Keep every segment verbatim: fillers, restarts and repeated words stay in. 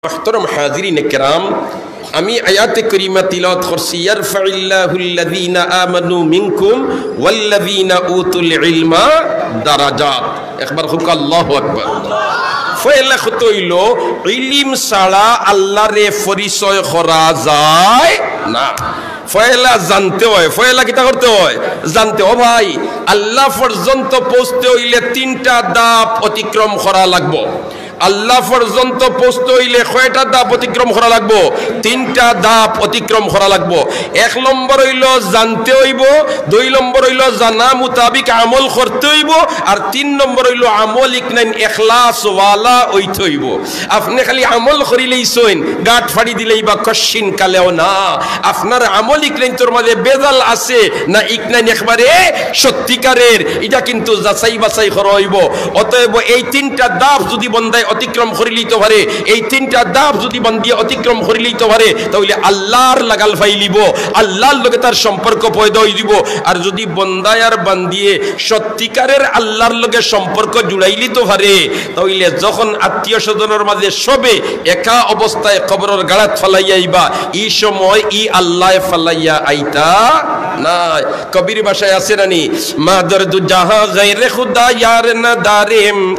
মুহতারাম হাজিরিনে কেরাম, আমি আয়াতে করিমা তিলাওয়াত করছি, "ইয়ারফাইল্লাহুল্লাযীনা আমানু মিনকুম ওয়াল্লাযীনা উতুল ইলমা দারাজাত।" একবার কউক্কা, "আল্লাহু আকবার।" পয়লা কথা অইলো, ইলিম ছাড়া আল্লাহরে পরিচয় করা যায় না। পয়লা জানতে হয়। পয়লা কিতা করতে হয়? জানতে। ও ভাই, আল্লাহ পর্যন্ত পৌঁছতে অইলে তিনটা ধাপ অতিক্রম করা লাগবো। আল্লাহ পর্যন্ত পৌঁছতে অইলে কয়টা ধাপ অতিক্রম করা লাগবো? তিনটা ধাপ অতিক্রম করা লাগবো। এক নম্বর অইলো জানতে অইবো, দুই নম্বর অইলো জানা মোতাবিক আমল করতে অইবো, আর তিন নম্বর অইলো আমল ইকনাইন এখলাসওয়ালা অইতে অইবো। আপনে খালি আমল করিলাইছইন, গাট ফাড়ি দিলাইবা, কশিন কালেও না। আপনার আমল ইকনাইন্তর মাঝে ভেজাল আছে না ইকনাইন একবারে সত্যিকারের, ইটা কিন্তু যাচাই বাছাই করা অইবো। অতএব এই তিনটা ধাপ যুদি বন্দায় অতিক্রম করিলিতো পারে, এই তিনটা ধাপ যুদি বান্দিয়ে অতিক্রম করিলিতো পারে, তাইলে আল্লাহর লাগাল পাইলিবো, আল্লাহর লগে তার সম্পর্ক পয়দা অইযিবো। আর যুদি বন্দায় আর বান্দিয়ে সত্যিকারের আল্লাহর লগে সম্পর্ক জুড়াইলিতো পারে, তাইলে যখন আত্মীয় স্বজনর মাঝে সবে একা অবস্থায় কবরর গাড়াত ফালাইয়া আইবা, ই সময় ই আল্লায় ফালাইয়া আইতা নায়। কবির ভাষায় আছে নানি, "মা দর দু জাহাঁ গয়রে খুদা ইয়ার না দারিম,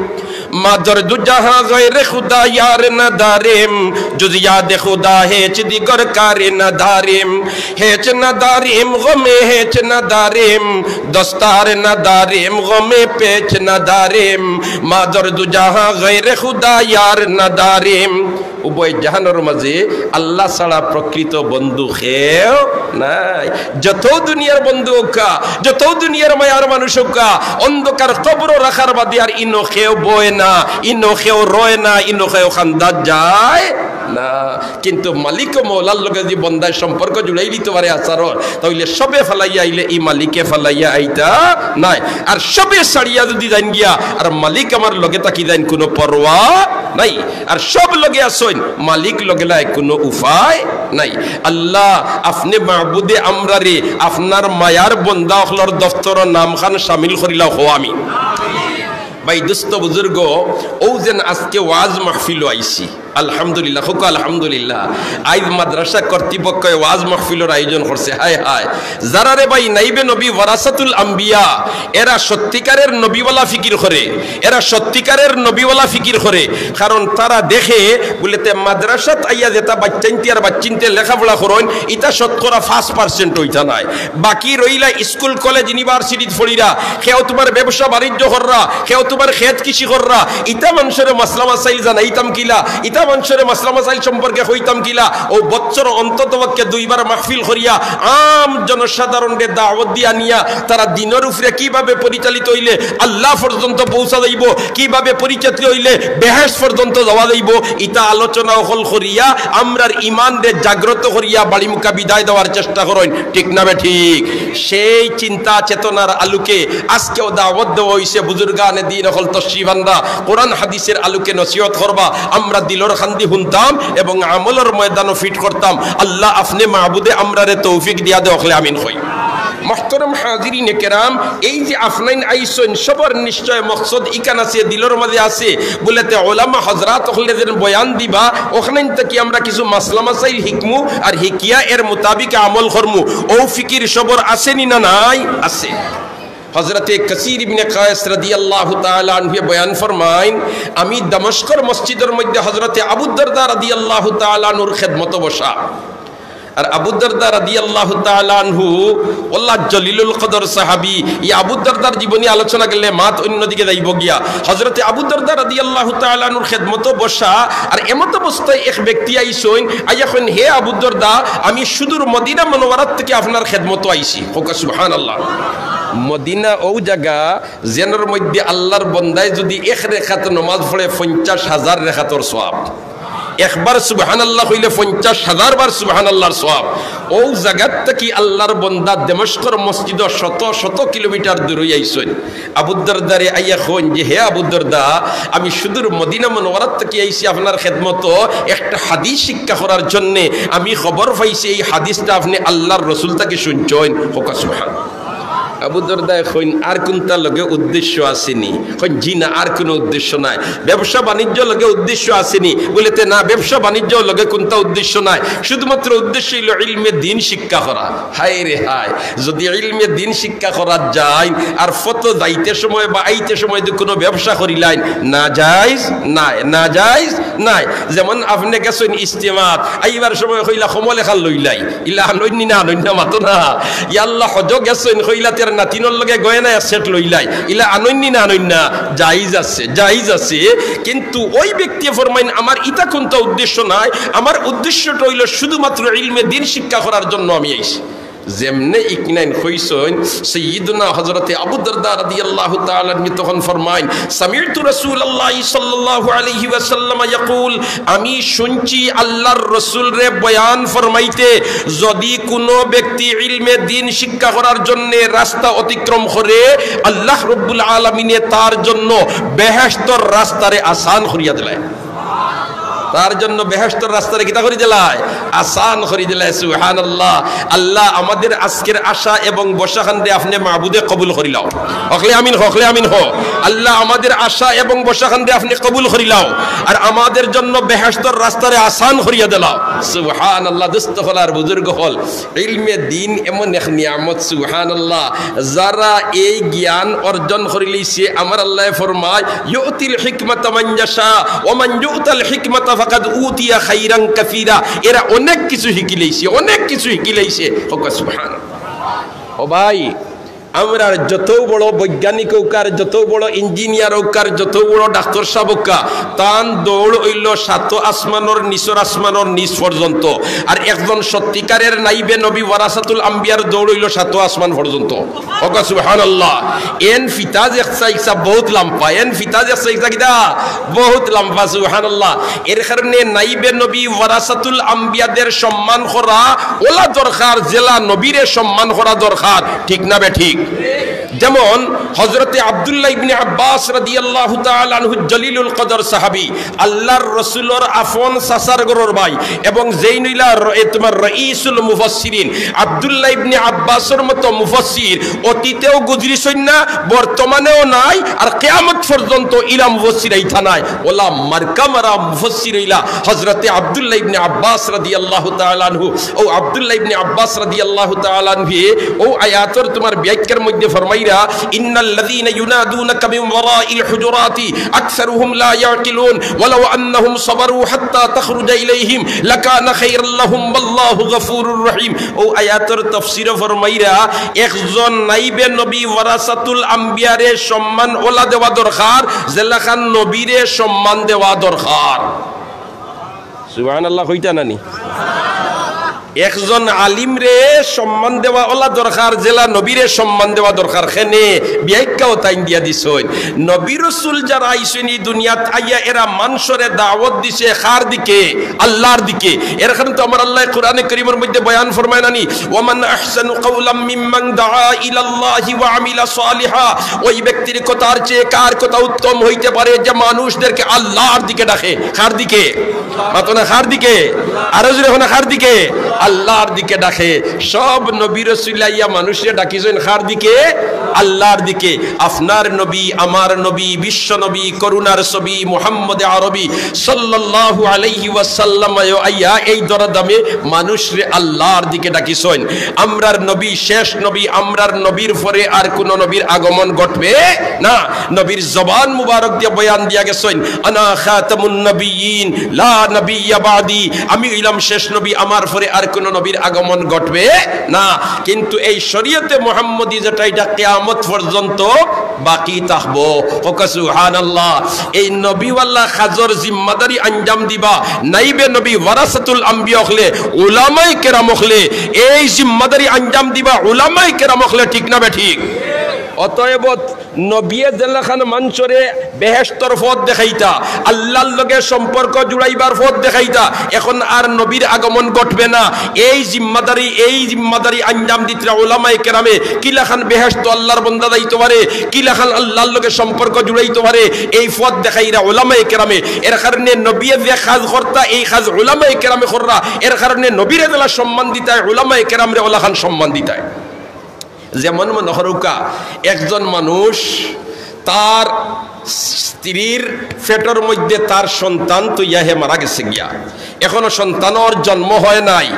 মা দর দু জাহাঁ গয়রে খুদা ইয়ার না দারিম, জুজ ইয়াদ খুদা হেচ দিগর কার না দারিম, হেচ না দারিম গমে হেচ না দারিম, দস্তার না দারিম গমে পেচ না দারিম, মা দর দু জাহাঁ গয়রে খুদা ইয়ার না দারিম।" উভয় জাহানর মাঝে আল্লাহ ছাড়া প্রকৃত বন্ধু কেউ নাই। যত দুনিয়ার বন্ধু অউক্কা, যত দুনিয়ার মায়ার মানুষ অউক্কা, অন্ধকার কবরো রাখার বাদে আর ইনো কেউ বয় না, ইনো কেউ রয় না, ইনো কেউ কান্দাত যায় না। কিন্তু মালিক ও মৌলার লগে যুদি বন্দায় সম্পর্ক জুড়াইলিতো পারে আচারর, তাইলে সবে ফালাইয়া আইলে ই মালিকে ফালাইয়া আইতা নায়। আর সবে ছাড়িয়া যুদি যাইন গিয়া, আর মালিক আমার লগে থাকি যাইন, কুনু পরোয়া নাই। আর সব লগে আছইন, মালিক লগে নাই, কুনু উপায় নাই। আল্লাহ, আপনে মাবুদে আমরারে আপনার মায়ার বন্দা অকলর দফতরো নামখান শামিল করিলাও, কও আমিন। ভাই, দোস্ত, বুজুর্গ, অউ যেন আজকে ওয়াজ মাহফিলো আইছি, আলহামদুলিল্লাহ, কউক্কা আলহামদুলিল্লাহ। আইজ মাদ্রাসা কর্তৃপক্ষে ওয়াজ মাহফিলর আয়োজন করছে। হায় হায়, যারারে ভাই নাইবে নবী ওয়ারাসাতুল আম্বিয়া, এরা সত্যিকারের নবীওয়ালা ফিকির করে, এরা সত্যিকারের নবীওয়ালা ফিকির করে। কারণ তারা দেখে বুলে তে মাদ্রাসাত আইয়া যেতা বাচ্চাইন্তে আর বাচ্চিন্তে লেখাপড়া করইন, ইতা শতকরা পাঁচ পার্সেন্ট অইতা নায়। বাকি রইলা স্কুল, কলেজ, ইউনিভার্সিটিত পড়িরা, কেউ তুমার ব্যবসা বাণিজ্য কররা, কেউ তুমার খেত কৃষি কররা, ইতা মানষরে মাসলা মাসাইল জানাইতাম কিলা, ইতা মানষরে মাসলা মাসাইল সম্পর্কে কইতাম কিলা। অউ বছর অন্তত পক্ষে দুইবার মাহফিল করিয়া আম জনসাধারণরে দাওয়াত দিয়া নিয়া তারা দ্বীনর উপরে কিভাবে পরিচালিত অইলে আল্লাহ পর্যন্ত পৌঁছা যাইবো, কিভাবে পরিচালিত অইলে বেহেশত পর্যন্ত যাওয়া যাইবো, ইতা আলোচনা অকল করিয়া আমরার ইমানরে জাগ্রত করিয়া বাড়ি মুখা বিদায় দেওয়ার চেষ্টা করইন, ঠিক না বেঠিক? সেই চিন্তা চেতনার আলোকে আজকেও দাওয়াত দেওয়া অইছে, বুজুর্গানে দ্বীন অকল তশরিফ আনরা, কোরআন হাদিসের আলোকে নসিহত করবা। আমরা দিলর কান্দি হুনতাম এবং আমলর ময়দানো ফিট করতাম। আল্লাহ, আপনে মাবুদে আমরারে তৌফিক দিয়া দেও, অকলে আমিন কই। মুহতারাম হাজিরিনে কেরাম, এই যে আফনাইন আইছইন, সবর নিশ্চয় মকসদ ইখান আছে, দিলর মাঝে আছে। বুলে তে ওলামা হজরাত অকলে যেন বয়ান দিবা, অখানাইন থাকি আমরা কিছু মাসলা মাসাইল হিকমু, আর হিকিয়া এর মোতাবিক আমল করমু। অউ ফিকির সবর আছে নি না নাই? আছে। হজরতে কাসির ইবনে কায়েস রাদিয়াল্লাহু তাআলা আনহুয়ে বয়ান ফরমাইন, আমি দমস্কর মসজিদর মধ্যে হজরতে আবু দারদা রাদিয়াল্লাহু তাআলা আনহুর খেদমতো বসা। আর আবু দারদা রাদিয়াল্লাহু তাআলা আনহু, আল্লাহ জলিলুল কদর সাহাবী, ই আবু দারদার জীবনী আলোচনা করলে মাত অন্যদিকে যাইবো গিয়া। হজরতে আবু দারদা রাদিয়াল্লাহু তাআলা আনহুর খেদমতো বসা, আর এমত অবস্থায় এক ব্যক্তি আইছইন, আইয়া কইন, "হে আবু দারদা, আমি সুদূর মদিনা মনোয়ারাত থাকি আপনার খেদমতো আইছি।" কউক্কা সুবহানাল্লাহ। মদিনা অউ জাগা, যেনর মধ্যে আল্লাহর বন্দায় যুদি এক রেকাত নমাজ পড়ে, পঞ্চাশ হাজার রেকাতর সওয়াব। একবার সুবহানাল্লাহ কইলে পঞ্চাশ হাজার বার সুবহানাল্লাহর সওয়াব। অউ জাগাত থাকি আল্লাহর বন্দা দমস্কর মসজিদো শত শত কিলোমিটার দূরই আইছইন। আবু দারদারে আইয়া কইন যে, "হে আবু দারদা, আমি সুদূর মদিনা মনোয়ারাত থাকি আইছি আপনার খেদমতো একটা হাদিস শিক্ষা করার জন্যে। আমি খবর পাইছি এই হাদিসটা আপনে আল্লাহর রসুল থাকি শুনছইন।" কউক্কা সুবহানাল্লাহ। আবু দরদায় কইন, "আর কুনতা লগে উদ্দেশ্য আছেনি?" কইন, "জি না, আর কুনু উদ্দেশ্য নাই।" "ব্যবসা বাণিজ্য লগে উদ্দেশ্য আছেনি?" বলে, "তে না, ব্যবসা বাণিজ্য লগে কুনতা উদ্দেশ্য নাই, শুধুমাত্র উদ্দেশ্য অইলো ইলমে দ্বীন শিক্ষা করা।" হায় রে হায়, যুদি ইলমে দ্বীন শিক্ষা করা যায়, আর ফতো যাইতে সময় বা আইতে সময় যুদি কুনু ব্যবসা করিলাইন, না জায়েজ নাই, না জায়েজ নাই। যেমন আপনে গেছইন ইজতেমাত, আইবার সময় কইলা কম্বল এখান লইলাই, ইলা আনইননি না আনইন না, মাতো না। ইয়াল্লা হজো গেছইন, কইলা তের নাতিনর লগে গয়না এক সেট লইলাই, ইলা আনইননি না আনইন না, জায়েজ আছে, জায়েজ আছে। কিন্তু ওই ব্যক্তি ফরমাইন, "আমার ইতা কুনতা উদ্দেশ্য নাই, আমার উদ্দেশ্যটা অইলো শুধুমাত্র ইলমে দ্বীন শিক্ষা করার জন্য আমি আইছি।" যেমনে ইকনাইন কইছইন, সাইয়্যিদুনা হযরতে আবু দারদা রাদিয়াল্লাহু তাআলা আনহু তখন ফরমাইন, "সামি'তু রাসূলাল্লাহি সাল্লাল্লাহু আলাইহি ওয়াসাল্লাম ইয়াকুল, আমি শুনছি আল্লাহর রসুলরে বয়ান ফরমাইতে, যুদি কুনু ব্যক্তি ইলমে দ্বীন শিক্ষা করার জন্য রাস্তা অতিক্রম করে, আল্লাহ রব্বুল আলামিনে তার জন্য বেহেশতর রাস্তারে আসান করিয়া দিলায়।" তার জন্য বেহেশতর রাস্তারে কিতা করি দিলায়? আসান করি দিলায়। সুবহানাল্লাহ। আল্লাহ, আমাদের আজকের আশা এবং বসাখানরে আপনে মাবুদে কবুল করিলাও। হকলে আমিন, হকলে আমিন হ। আল্লাহ, আমাদের আশা এবং বসাখানরে আপনে কবুল করিলাও, আর আমাদের জন্য বেহেশতর রাস্তারে আসান করিয়া দিলাও। সুবহানাল্লাহ। দোস্ত অকল আর বুজুর্গ অকল, ইলমে দ্বীন এমন এক নিয়ামত, সুবহানাল্লাহ, যারা এই জ্ঞান অর্জন করিলিছে, আমার আল্লায় ফরমায়, "ইউতিল হিকমাতা মান ইয়াশা, ওয়া মান ইউতাল হিকমাতা ফাকাদ উতিয়া খাইরান কাসীরা।" এরা অনেক কিছু হিকিলাইছে, অনেক কিছু হিকিলাইছে। কউক্কা সুবহানাল্লাহ। ও ভাই, আমরার যত বড় বৈজ্ঞানিক অউক্কা, যত বড় ইঞ্জিনিয়ার অউক্কা, যত বড় ডাক্তর সাব অউক্কা, তান দৌড় অইলো সাত আসমানর নিচর আসমানর নিচ পর্যন্ত। আর একজন সত্যিকারের নাইবে নবী ওয়ারাসাতুল আম্বিয়ার দৌড় অইলো সাত আসমান পর্যন্ত। কউক্কা সুবহানাল্লাহ। এন ফিতা দেখছা ইকছা বহুত লাম্বা, এন ফিতা দেখছা ইকছা কিতা বহুত লাম্বা, সুবহানাল্লাহ। এর কারণে নাইবে নবী ওয়ারাসাতুল আম্বিয়াদের সম্মান করা ওলা দরকার, যেলা নবীরে সম্মান করা দরকার, ঠিক না বেঠিক? যেমন হযরতে আব্দুল্লাহ ইবনে আব্বাস রাদিয়াল্লাহু তাআলা আনহু জলিলুল কদর সাহাবী, আল্লাহর রসুলর আপন চাচার ঘরর ভাই, এবং যেইন অইলা র-, এ, তোমার রইসুল মুফাসসিরিন। আব্দুল্লাহ ইবনে আব্বাসর মতো মুফাসসির অতীতেও গুজরিছইন না, বর্তমানেও নাই, আর কিয়ামত পর্যন্ত ইলা মুফাসসির আইতা নায়। ওলা মার্কা মারা মুফাসসির অইলা হযরতে আব্দুল্লাহ ইবনে আব্বাস রাদিয়াল্লাহু তাআলা আনহু। ও আব্দুল্লাহ ইবনে আব্বাস রাদিয়াল্লাহু তাআলা আনহু, ও আয়াতর তোমার ব্যাখ্যার মধ্যে ফরমাইরা, "ইন্নাল্লাযীনা ইউনাদুনাকা মিন ওয়ারাইল হুজুরাতি আকসারুহুম লা ইয়াকিলুন, ওয়ালাউ আন্নাহুম সাবারু হাত্তা তাখরুজা ইলাইহিম লাকানা খাইরাল লাহুম, ওয়াল্লাহু গাফুরুর রহিম।" ও আয়াতর তাফসীরে ফরমাইরা, একজন নাইবে নবী ওয়ারাসাতুল আম্বিয়ারে সম্মান ওলা দেওয়া দরকার, যেলাখান নবীরে সম্মান দেওয়া দরকার। সুবহানাল্লাহ কইতা নানি? একজন আলিমরে সম্মান দেওয়া ওলা দরকার, যেলা নবীরে সম্মান দেওয়া দরকার। কেনে? ব্যাখ্যাও তাইন দিয়া দিছইন। নবী রসুল যারা আইছইন ই দুনিয়াত আইয়া, এরা মানষরে দাওয়াত দিছে কার দিকে? আল্লাহর দিকে। এর কারণে তো আমার আল্লাহ কোরআনে করিমর মধ্যে বয়ান ফরমায় নানি, "ওয়ামান আহসানু কাওলাম মিম্মান দাআ ইলাল্লাহি ওয়া আমিলা সালিহা।" ওই ব্যক্তির কথার চেয়ে কার কথা উত্তম হইতে পারে যে মানুষদেরকে আল্লাহর দিকে ডাকে? কার দিকে? মাতো না, কার দিকে? আরো জোরে কউক্কা, কার দিকে? আল্লাহর দিকে ডাকে। সব নবী রসুল আইয়া মানুষরে ডাকিছইন কার দিকে? আল্লাহর দিকে। আপনার নবী, আমার নবী, বিশ্ব নবী, করুণার ছবি মুহাম্মদে আরবি সাল্লাল্লাহু আলাইহি ওয়াসাল্লাম আইয়া এই দরদামে মানুষরে আল্লাহর দিকে ডাকিছইন। আমরার নবী শেষ নবী, আমরার নবীর পরে আর কুনু নবীর আগমন ঘটবে না। নবীর জবান মুবারক দিয়া বয়ান দিয়া গেছইন, "আনা খাতামুন নাবিয়্যিন, লা নাবিয়্যা বাদি।" আমি অইলাম শেষ নবী, আমার পরে আর কুনু নবীর আগমন ঘটবে না। কিন্তু এই শরীয়তে মুহাম্মদী যেটা, এটা কিয়ামত পর্যন্ত বাকি থাকবো। কউক্কা সুবহানাল্লাহ। এই নবীওয়ালা কাজর জিম্মাদারি আঞ্জাম দিবা নাইবে নবী ওয়ারাসাতুল আম্বিয়া অকলে, উলামায়ে কেরাম অকলে। এই জিম্মাদারি আঞ্জাম দিবা উলামায়ে কেরাম অকলে, ঠিক না বেঠিক? অতএব নবিয়ে যেলাখান মানষরে বেহেশতর পথ দেখাইতা, আল্লাহর লগে সম্পর্ক জুড়াইবার পথ দেখাইতা, এখন আর নবীর আগমন ঘটবে না। এই জিম্মাদারি, এই জিম্মাদারি আঞ্জাম দিতরা উলামায়ে কেরামে। কিলাখান বেহেশত আল্লাহর বন্দা যাইতো পারে, কিলাখান আল্লাহর লগে সম্পর্ক জুড়াইতো পারে, এই পথ দেখাইরা উলামায়ে কেরামে। এর কারণে নবিয়ে যে কাজ করতা, এই কাজ উলামায়ে কেরামে কররা। এর কারণে নবীরে যেলা সম্মান দিতায়, উলামায়ে কেরামরে ওলাখান সম্মান দিতায়। যেমন মনো করউক্কা, একজন মানুষ তার স্ত্রীর পেটর মধ্যে তার সন্তান থইয়া হে মারা গেছে গিয়া, এখনো সন্তানর জন্ম হয় নাই,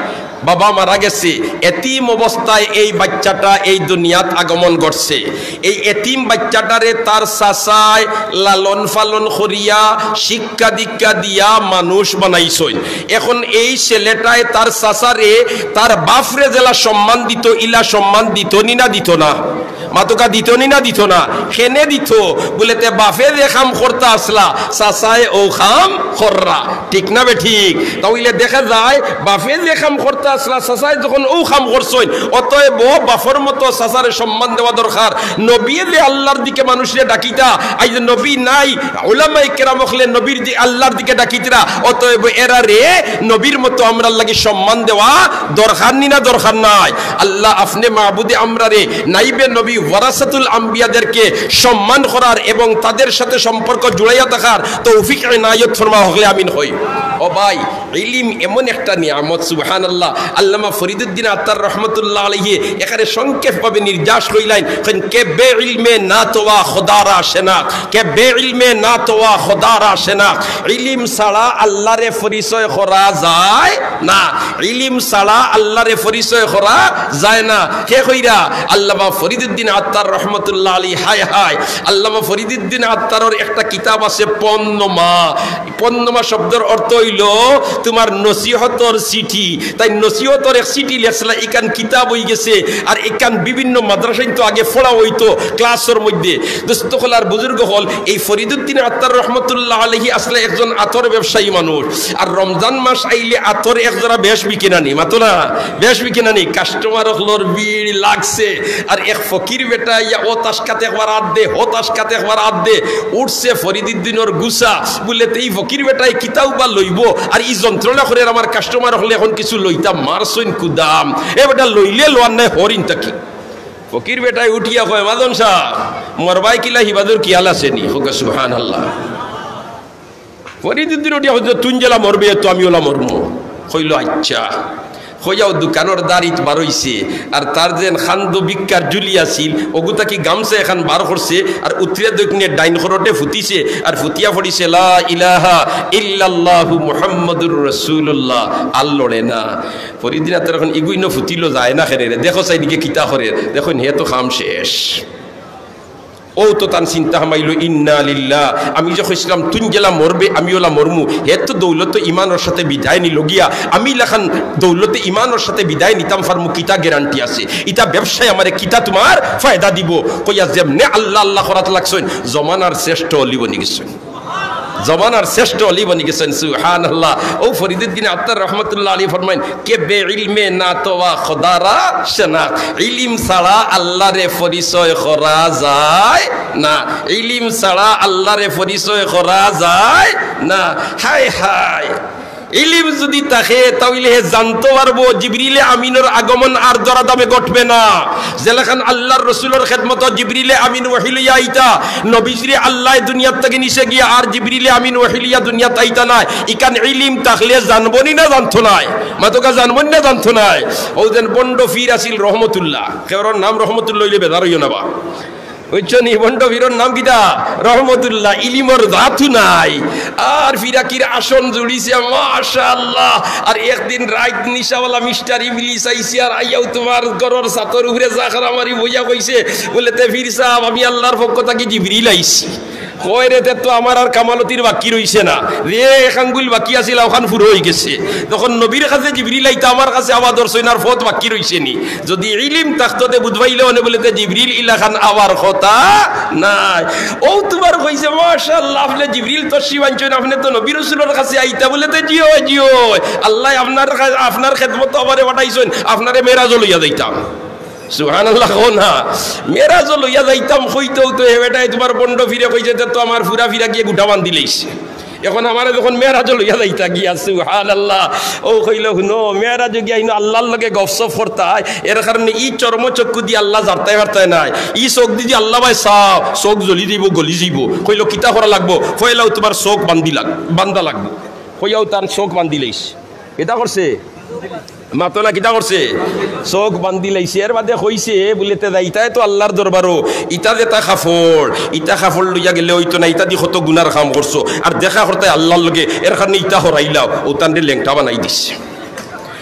বাবা মারা গেছে, এতিম অবস্থায় এই বাচ্চাটা এই দুনিয়াত আগমন ঘটছে। এই এতিম বাচ্চাটারে তার চাচায় লালন পালন করিয়া শিক্ষা দীক্ষা দিয়া মানুষ বানাইছইন। এখন এই ছেলেটায় তার চাচারে, তার বাপরে যেলা সম্মান দিত, ইলা সম্মান দিত নি না দিত না? মাতউক্কা, দিত নি না দিত না? কেনে দিত? বুলে তে বাপে যে কাম করতা আছলা, চাচায় অউ কাম কররা। ঠিক না বেঠিক? তা অইলে দেখা যায়, বাপে যে কাম করতা আছলা, চাচায় যখন অউ কাম করছইন, অতএব বাপর মতো চাচারে সম্মান দেওয়া দরকার। নবীয়ে যে আল্লার দিকে মানুষরে ডাকিতা, আইজ নবী নাই, উলামায়ে কেরাম অকলে নবীর দি-, আল্লার দিকে ডাকিতরা, অতএব এরারে নবীর মতো আমরার লাগি সম্মান দেওয়া দরকার নি না দরকার নাই? আল্লাহ আপনে মাবুদে আমরারে নাইবে নবী ওয়ারাসাতুল আম্বিয়াদেরকে সম্মান করার এবং তাদের সাথে সম্পর্ক জুড়াইয়া থাকার তৌফিক এনায়েত ফরমা, হকলে আমিন কই। ও ভাই, ইলিম এমন একটা নিয়ামত, সুবহানাল্লাহ। আল্লামা ফরিদুদ্দিন আত্তার রহমতুল্লাহ আলাইহি এখানে সংক্ষেপভাবে নির্যাস কইলাইন, কইন, "কে বে ইলমে না তোয়া খোদারা শেনাক, কে বে ইলমে না তোয়া খোদারা শেনাক।" ইলিম ছাড়া আল্লাহরে পরিচয় করা যায় না, ইলিম ছাড়া আল্লাহরে পরিচয় করা যায় না। কে কইরা? আল্লামা ফরিদুদ্দিন আত্তার রহমতুল্লাহ আলাইহি। হায় হায়, আল্লামা ফরিদুদ্দিন আত্তারর একটা কিতাব আছে পন্নমা। পন্নমা শব্দর অর্থ অইলো তুমার নসিহতর চিঠি। তাইন নসিহতর এক চিঠি লেখছিলা, ইখান কিতাব অইগেছে। আর ইখান বিভিন্ন মাদ্রাসাইন তো আগে পড়া অইতো ক্লাসর মধ্যে। দোস্ত অকল আর বুজুর্গ অকল, এই ফরিদুদ্দিন আত্তার রহমতুল্লাহ আলাইহি আছলা একজন আতর ব্যবসায়ী মানুষ। আর রমজান মাস আইলে আতর এক জোড়া বেশ বিকে না নি, মাতো না? বেশ বিকে না নি? কাস্টমার অকলর ভিড় লাগছে। আর এক ফকির বেটা ইয়া ও তাসকাত একবার আত দে, হো তাসকাত একবার আত দে, উঠছে ফরিদুদ্দিনর গুছা। বুলে, "তে ই ফকির বেটায় কিতাউ বা লইবো, আর ই যন্ত্রণা করের আমার কাস্টমার অকলে, এখন কিছু লইতাম, মারছইন কুদাম। এ বেটা লইলে লওয়ার নাই, হরিন তাকি।" ফকির বেটায় উঠিয়া কয়, "মাজন সাব, মরবায় কিলা হিবাদুর খিয়াল আছে নি?" কউক্কা সুবহানাল্লাহ। ফরিদুদ্দিন উঠিয়া কইছে, "তুইন যেলা মরবে, তো আমি ওলা মরমু।" কইলো, "আইচ্ছা।" কইয়াউ দোকানর দারিত বারইছে, আর তার যেন খান্দো ভিক্ষার ঝুলি আছিল, অগু থাকি গামছা এখান বার করছে, আর উতরিয়া দইকনে ডাইন করটে ফুতিছে, আর ফুতিয়া পড়িছে, "লা ইলাহা ইল্লাল্লাহু মুহাম্মাদুর রাসূলুল্লাহ।" আর লড়ে না। ফরিদুদ্দিন আত্তার কইন, "ইগুইন ফুতিলো যায় না কেনে রে? দেখো চাই দিকে কিতা করের, দেখইন হে তো কাম শেষ।" অউ তো তান চিন্তা হামাইলো, "ইন্না লিল্লাহ, আমি যে কইছিলাম তুইন যেলা মরবে, আমি ওলা মরমু, হে তো দৌলতে ইমানর সাথে বিদায় নিলো গিয়া, আমি ইলাখান দৌলতে ইমানর সাথে বিদায় নিতাম পারমু, কিতা গ্যারান্টি আছে? ইতা ব্যবসায় আমারে কিতা তুমার ফায়দা দিবো?" কইয়া যেমনে আল্লাহ আল্লাহ করাত লাগছইন, জমানার শ্রেষ্ঠ অলি বনি গেছইন। জমানার শ্রেষ্ঠ অলি বনি গেছইন, সুবহানাল্লাহ। অউ ফরিদুদ্দিন আত্তার রহমতুল্লাহ আলাইহি ফরমাইন, "কে বে ইলমে না তোয়া খোদারা শেনাক।" ইলিম ছাড়া আল্লাহরে পরিচয় করা যায় না, ইলিম ছাড়া আল্লাহরে পরিচয় করা যায় না। হায় হায়, ইলিম যুদি থাকে, তা অইলে হে জানতো পারবো জিবরিলে আমিনর আগমন আর দরাদামে ঘটবে না। যেলাখান আল্লাহর রসুলর খেদমতো জিবরিলে আমিন ওহি লইয়া আইতা, নবীজিরে আল্লায় দুনিয়াত থাকি নিছে গিয়া আর জিবরিলে আমিন ওহি লইয়া দুনিয়াত আইতা নায়। ইখান ইলিম থাকলে জানবো নি না জানতো নায়? মাতউক্কা, জানবো নি না জানতো নায়? অউ যেন ভন্ড পীর আছিল রহমতুল্লাহ, কেউরর নাম রহমতুল্লাহ অইলে বেজার অইও না বা। বুঝছো নি? ভন্ড পীরর নাম কিতা? রহমতুল্লাহ। ইলিমর জাতু নাই। আর ফিরাকির আসন জুড়িছে, মাশাআল্লাহ। আর একদিন রাইত নিশাওয়ালা মিস্টার ইবলিস আইছে, আর আইয়াউ তুমার ঘরর ছাতর উপরে জাখরা মারি বইয়া কইছে, বুলে, "তে পীর সাব, আমি আল্লাহর পক্ষ থাকি জিবরিল আইছি।" কয়, "রে, তে তো আমার আর কামালতির বাকি রইছে না রে, এক আঙ্গুল বাকি আছিল, অখান পুরো অইগেছে।" তখন নবীর কাছে জিবরিল আইতা, আমার কাছে আওয়া ধরছইন, আর পথ বাকি রইছে নি। যুদি ইলিম থাকতো তে বুঝবাইলে অনে বুলে, "তে জিবরিল ইলাখান আওয়ার কথা নায়।" অউ তুমার কইছে, "মাশাআল্লাহ, আপনে জিবরিল তশরিফ আনছইন, আপনে তো নবী রসুলর কাছে আইতা।" বুলে, "তে জি অয়, জি অয়, আল্লায় আপনার কা-, আপনার খেদমতো আমারে পাঠাইছইন, আপনারে মেরাজো লইয়া যাইতাম।" সুবহানাল্লাহ কও না। মেরাজো লইয়া যাইতাম কইতেউ তো হে বেটায় তুমার ভন্ড পীরে কইছে, "তে তো আমার পুরা ফিরাকিয়ে গুটা বান্ধিলাইছে। এখন আমারে যখন মেরাজো লইয়া যাইতা গিয়া।" সুবহানাল্লাহ। অউ কইলো, "হুনো, মেরাজো গিয়া ইনো আল্লাহর লগে গফসফ করতায়, এর কারণে ই চর্মচক্ষু দি আল্লাহ জারতায় পারতায় নায়, ই চোখ দি দি আল্লাহ বায় চাও, চোখ জ্বলি যাইবো, গলি যাইবো।" কইলো, "কিতা করা লাগবো?" কইলাউ, "তুমার চোখ বান্ধি লাগ-, বান্ধা লাগবো।" কইয়াউ তান চোখ বান্ধিলাইছে। কিতা করছে? মাতো না, কিতা করছে? চউখ বান্ধিলাইছে। এরবাদে কইছে বুলে, "তে যাইতায় তো আল্লার দরবারো, ইতা যেতা কাপড়, ইতা কাপড় লইয়া গেলে অইতো না, ইতা দি কত গুনার কাম করছো, আর দেখা করতায় আল্লার লগে, এর কারণে ইতা হরাইলাও।" অউ তানরে লেংটা বানাই দিছে।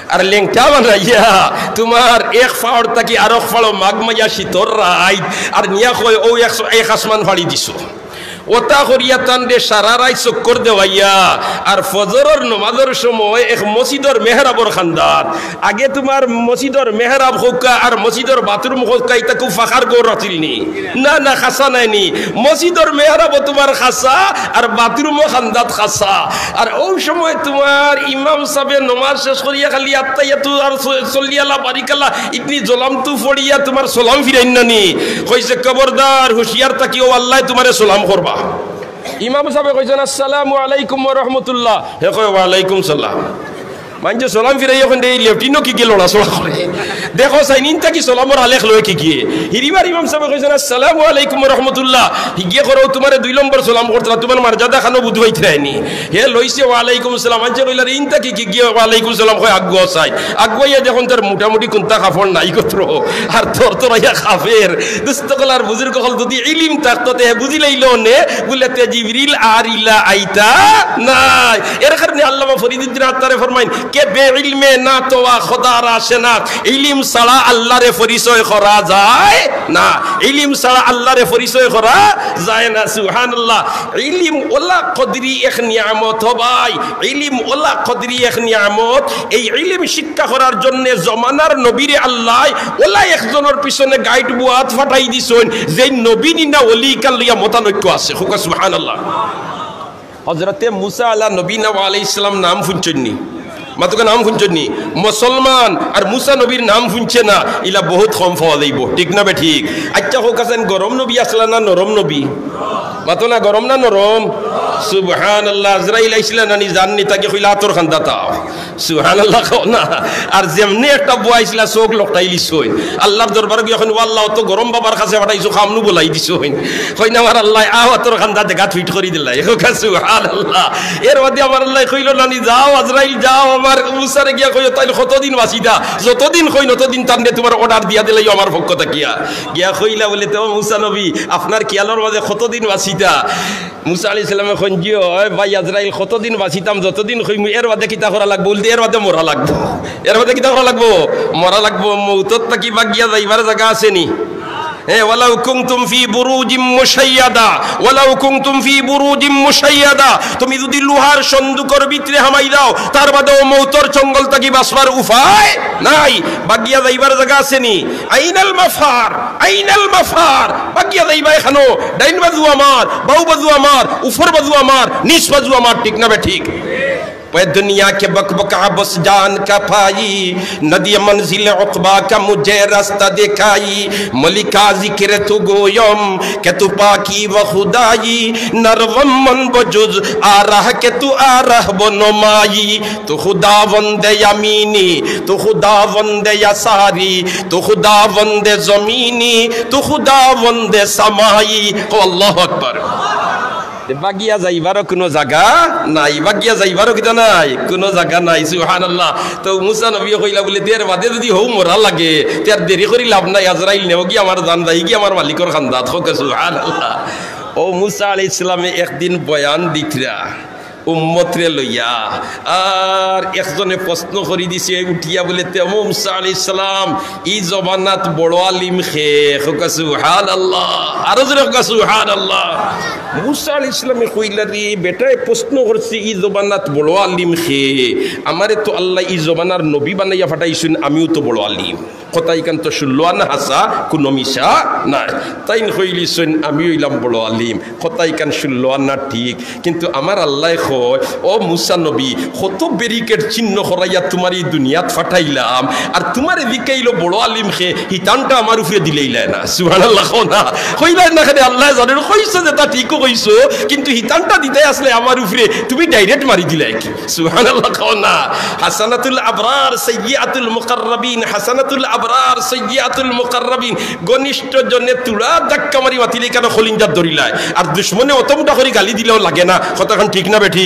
আর লেংটা বানাইয়া তুমার এক ফাড় থাকি আরক ফাড়ো মাঘ মাইয়া শীতর রাইত, আর নিয়া কয়, "অউ এক, এক আসমান ফাড়ি দিছো।" অতা করিয়া তানরে সারা রাইত চক্কর দেওয়াইয়া, আর ফজরর নমাজর সময় এক মসজিদর মেহরাবর কান্দাত। আগে তুমার মসজিদর মেহরাব কউক্কা আর মসজিদর বাথরুম কউক্কা, ইতা কুনু পাকার ঘর আছিল নি? না, না, খাসা নায় নি। মসজিদর মেহরাবও তুমার খাসা আর বাথরুমও কান্দাত খাসা। আর অউ সময় তুমার ইমাম সাবে নমাজ শেষ করিয়া খালি আত্তাহিয়াতু আর স-, সল্লি আলা বারিক আলা ইতনি জলামতু পড়িয়া তুমার সালাম ফিরাইন না নি? কইছে, "খবরদার, হুঁশিয়ার থাকিও, আল্লায় তুমারে সালাম করবা।" ইমাম সাবে কইছইন, "আসসালামু আলাইকুম ওয়া রাহমাতুল্লাহ।" হে কয়, "ওয়া আলাইকুম সালাম।" মানষে সালাম ফিরাইয়া কইন, "ই লেট্রিনো কিগিয়ে লড়াচড়া করে? দেখো চাইন, ইন থাকি সালামর আলেখ লয় কিগিয়ে?" হিরিবার ইমাম সাবে কইছইন, "আসসালামু আলাইকুম ওয়া রাহমাতুল্লাহ।" হিগিয়ে কয়, "অউ তুমারে দুই নম্বর সালাম করতরা, তুমার মর্যাদা খানো বুধ পাইতরায় নি?" হে লইছে, "ওয়া আলাইকুম সালাম।" মানষে কইলা, "রে, ইন থাকি কিগিয়ে ওয়া আলাইকুম সালাম কয়?" আগুয়া চাই, আগুয়াইয়া দেখইন তার মোটামুটি কুন্তা কাপড় নাই কতরো, আর তরতরাইয়া কাফের। দুস্ত অকল আর বুজুর্গ অকল যুদি ইলিম থাকতো, তে হে বুঝিলাইলো নে, বুলে, "তে জিবরিল আর ইলা আইতা নায়।" এর কারণে আল্লামা ফরিদুদ্দিন আত্তারে ফরমাইন, "কে বে ইলমে না তোয়া খোদারা শেনাত, ইলিম ছাড়া আল্লারে পরিচয় করা যায় না, ইলিম ছাড়া আল্লারে পরিচয় করা যায় না।" সুবহানাল্লাহ। ইলিম ওলা কদরি এক নিয়ামত, ও ভাই, ইলিম ওলা কদরি এক নিয়ামত। এই ইলিম শিক্ষা করার জন্যে জমানার নবীরে আল্লায় ওলা একজনর পিছনে গাইড বুয়াত ফাটাই দিছইন, যেইন নবী নি না অলি ইখান লইয়া মতানৈক্য আছে। কউক্কা সুবহানাল্লাহ। হজরতে মুসা আলা নবীনা ওয়া আলাইহিস সালাম নাম হুনছইন নি? মাতউক্কা, নাম হুনছইন নি? মুসলমান আর মুসা নবীর নাম হুনছে না, ইলা বহুত কম পাওয়া যাইবো, ঠিক না বে ঠিক? আইচ্ছা, কউক্কা চাইন, গরম নবী আছলা না নরম নবী? মাতো না, গরম না নরম? সুবহানাল্লাহ। আজরাইল আইছলা না নি, জান নি, তাকে কইলা, "আতর কান্দাত আও।" সুবহানাল্লাহ কও না। আর যেমনে একটা বওয়াইছলা, চউখ লকটাইলিছইন। আল্লার দরবারো গিয়া কইন, "ও আল্লাহ, অত গরম বাবার কাছে ফাটাইছো, কামনু বলাই দিছইন।" কইন, "আমার আল্লায় আও, আতর কান্দা দেখাত ফিট করি দিলাই।" কউক্কা সুবহানাল্লাহ। এরবাদে আমার আল্লায় কইলো না নি, "যাও আজরাইল, যাও, আমার মুসারে গিয়া কইও, তাইন কতদিন বাঁচিতা, যতদিন কইন অতদিন তানরে তুমার অর্ডার দিয়া দিলাইও আমার পক্ষ থাকিয়া।" গিয়া কইলা বুলে, "তে ও মুসা নবী, আপনার খিয়ালর মাঝে কতদিন বাঁচিতা?" মুসা আলাইহিস সালামে কইন, "জি অয় ভাই আজরাইল, কতদিন বাঁচিতাম, যতদিন কইমু, এরবাদে কিতা করা লাগবো?" বুলতে, "এরবাদে মরা লাগবো।" এরবাদে কিতা করা লাগবো? মরা লাগবো। মউতর থাকি বাগিয়া যাইবার জাগা আছে নি? হে, ওয়ালাউ কুনতুম ফি বুরুজিম মুশাইয়াদা, ওয়ালাউ কুনতুম ফি বুরুজিম মুশাইয়াদা, তুমি যুদি লোহার সন্দুকর ভিতরে হামাই যাও, তার বাদেও মউতর চঙ্গল থাকি বাঁচবার উপায় নাই। বাগিয়া যাইবার জাগা আছে নি? আইনাল মাফার, আইনাল মাফার, বাগিয়া যাইবায় কানো? ডাইন বাজু আমার, বাউ বাজু আমার, উপর বাজু আমার, নিচ বাজু আমার, ঠিক না বে ঠিক? پہ دنیا کے بک بکا بس جان کا پائی، ندی منزل عقبیٰ کا مجھے راستہ دکھائی۔ ملکہ ذکر تو گویم کہ تو پاکی و خدایی، نروم من بجز آ رہ کہ تو آ رہ بنمایی۔ تو خداوند یمینی، تو خداوند یساری، تو خداوند زمینی، تو خداوند سمایی۔ কও আল্লাহু আকবার। তে বাগিয়া যাইবারও কুনু জাগা নাই, বাগিয়া যাইবারও কিতা নাই, কুনু জাগা নাই। সুবহানাল্লাহ। তো মুসা নবীয়ে কইলা বুলে, "তে এরবাদে যুদি হউ মরা লাগে, তে আর দেরি করি লাভ নাই, আজরাইল নেওগি আমার জান, যাইগি আমার মালিকর কান্দাত।" কউক্কা সুবহানাল্লাহ। ও মুসা আলাইহিস সালামে একদিন বয়ান দিতরা উম্মতরে লইয়া, আর একজনে প্রশ্ন করি দিছে উঠিয়া বুলে, "তে ও মুসা আলাইহিস সালাম, ই জমানাত বড় আলিম কে?" কউক্কা সুবহানাল্লাহ। আরো জোরে কউক্কা সুবহানাল্লাহ। মুসা আলাইহিস সালামে কইলা, "রে বেটায় প্রশ্ন করছে, ই জমানাত বড় আলিম কে? আমারে তো আল্লায় ই জমানার নবী বানাইয়া ফাটাইছইন, আমিও তো বড় আলিম।" কথা ইখান তো ষোলো আনা হাছা, কুনু মিছা নায়। তাইন কইলিছইন, "আমি অইলাম বড় আলিম।" কথা ইখান ষোলো আনা ঠিক, কিন্তু আমার আল্লায় কয়, "ও মুসা নবী, কত ব্যারিকেড ছিন্ন করাইয়া তুমারে ই দুনিয়াত ফাটাইলাম, আর তুমারে জিকাইলো বড় আলিম কে, হিতানটা আমার উপরে দিলাইলায় না।" সুবহানাল্লাহ কও না। কইলায় না কেনে? আল্লায় জানইন, কইছো যেতা ঠিকউ কইছো, কিন্তু হিতানটা দিতায় আছলায় আমার উপরে, তুমি ডাইরেক্ট মারি দিলায় কি? সুবহানাল্লাহ কও না। হাসানাতুল আবরার সাইয়্যিআতুল মুকাররাবিন, হাসানাতুল আবরার সাইয়্যিআতুল মুকাররাবিন। ঘনিষ্ঠ জনে তুড়া ধাক্কা মারি মাতিলে ইখানো কলিঞ্জাত ধরিলায়, আর দুশমনে অতমটা করি গালি দিলেও লাগে না। কথা ইখান ঠিক না বে ঠিক?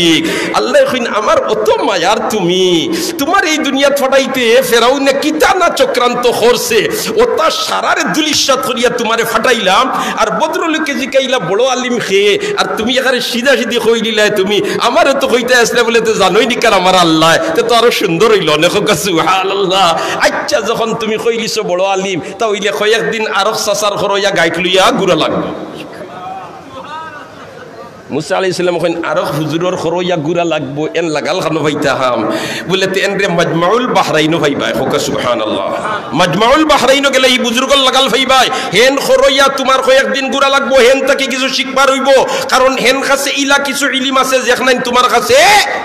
আল্লায় কইন, "আমার অত মায়ার তুমি, তুমার এই দুনিয়াত ফাটাইতে ফেরাউনে কিতা না চক্রান্ত করছে, অতা সারারে ধুলিস্যাৎ করিয়া তুমারে ফাটাইলাম।" আর ভদ্রলোকে জিকাইলা, "বড় আলিম কে?" আর তুমি একেবারে সিধা সিধি কইলিলায়, "তুমি আমারে তো কইতায় আছলায় বুলে, তে জানোই নি কার আমার আল্লায়, তে তো আরো সুন্দর অইলো অনেক।" কউক্কা সুবহানাল্লাহ। আইচ্ছা, যখন তুমি কইলিছো বড় আলিম, তা অইলে কয়েকদিন আরক চাচার খরইয়া গাইট লইয়া ঘুরা লাগবো। মুসা আলাইহিস সালামে কইন, "আরক হুজুরর খরইয়া ঘুরা লাগবো, এন লাগাল খানো পাইতাম?" বুলে, "তে এনরে মাজমাউল বাহরাইনো পাইবায়।" কউক্কা সুবহানাল্লাহ। মাজমাউল বাহরাইনো গেলে ই বুজুর্গর লাগাল পাইবায়। হেন খরইয়া তুমার কয়েকদিন ঘুরা লাগবো, হেন থাকি কিছু শিখবার অইবো, কারণ হেন কাছে ইলা কিছু ইলিম আছে যেখানাইন তুমার কাছে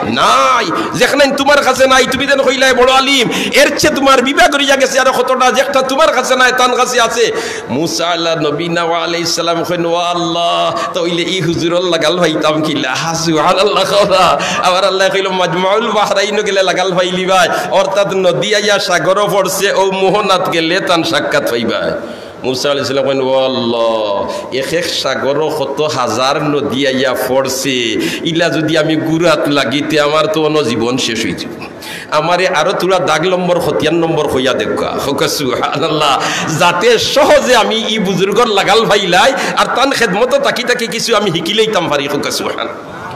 নাই, যেখানাইন তুমার কাছে নাই। তুমি যেন কইলায় বড় আলিম, এর চেয়ে তুমার বিভাগ রইয়া গেছে আরো কতটা, যেটা তুমার কাছে নাই, তান কাছে আছে। মুসা আলা নবীনা ওয়া আলাইহিস সালাম কইন, "ও আল্লাহ, তা অইলে ই হুজুরর লাগাল পাইতাম কিলা?" সুবহানাল্লাহ কওরা। আবার আল্লায় কইলো, "মাজমাউল বাহরাইনো গেলে লাগাল পাইলিবায়, অর্থাৎ নদী আইয়া সাগরো পড়ছে, অউ মোহনাত গেলে তান সাক্ষাৎ পাইবায়।" মুসা আলাইহিস সালাম কইন, "ও আল্লাহ, এক এক সাগরো কত হাজার নদী আইয়া পড়ছে, ইলা যুদি আমি ঘুরাত লাগি, তে আমার তো অনো জীবন শেষ অইযিবো।" আমারে আরো থুড়া দাগ নম্বর, খতিয়ান নম্বর কইয়া দেউক্কা। কউক্কা সুবহানাল্লাহ। যাতে সহজে আমি ই বুজুর্গর লাগাল পাইলাই, আর তান খেদমতো থাকি থাকি কিছু আমি হিকিলাইতাম পারি। কউক্কা সুবহান।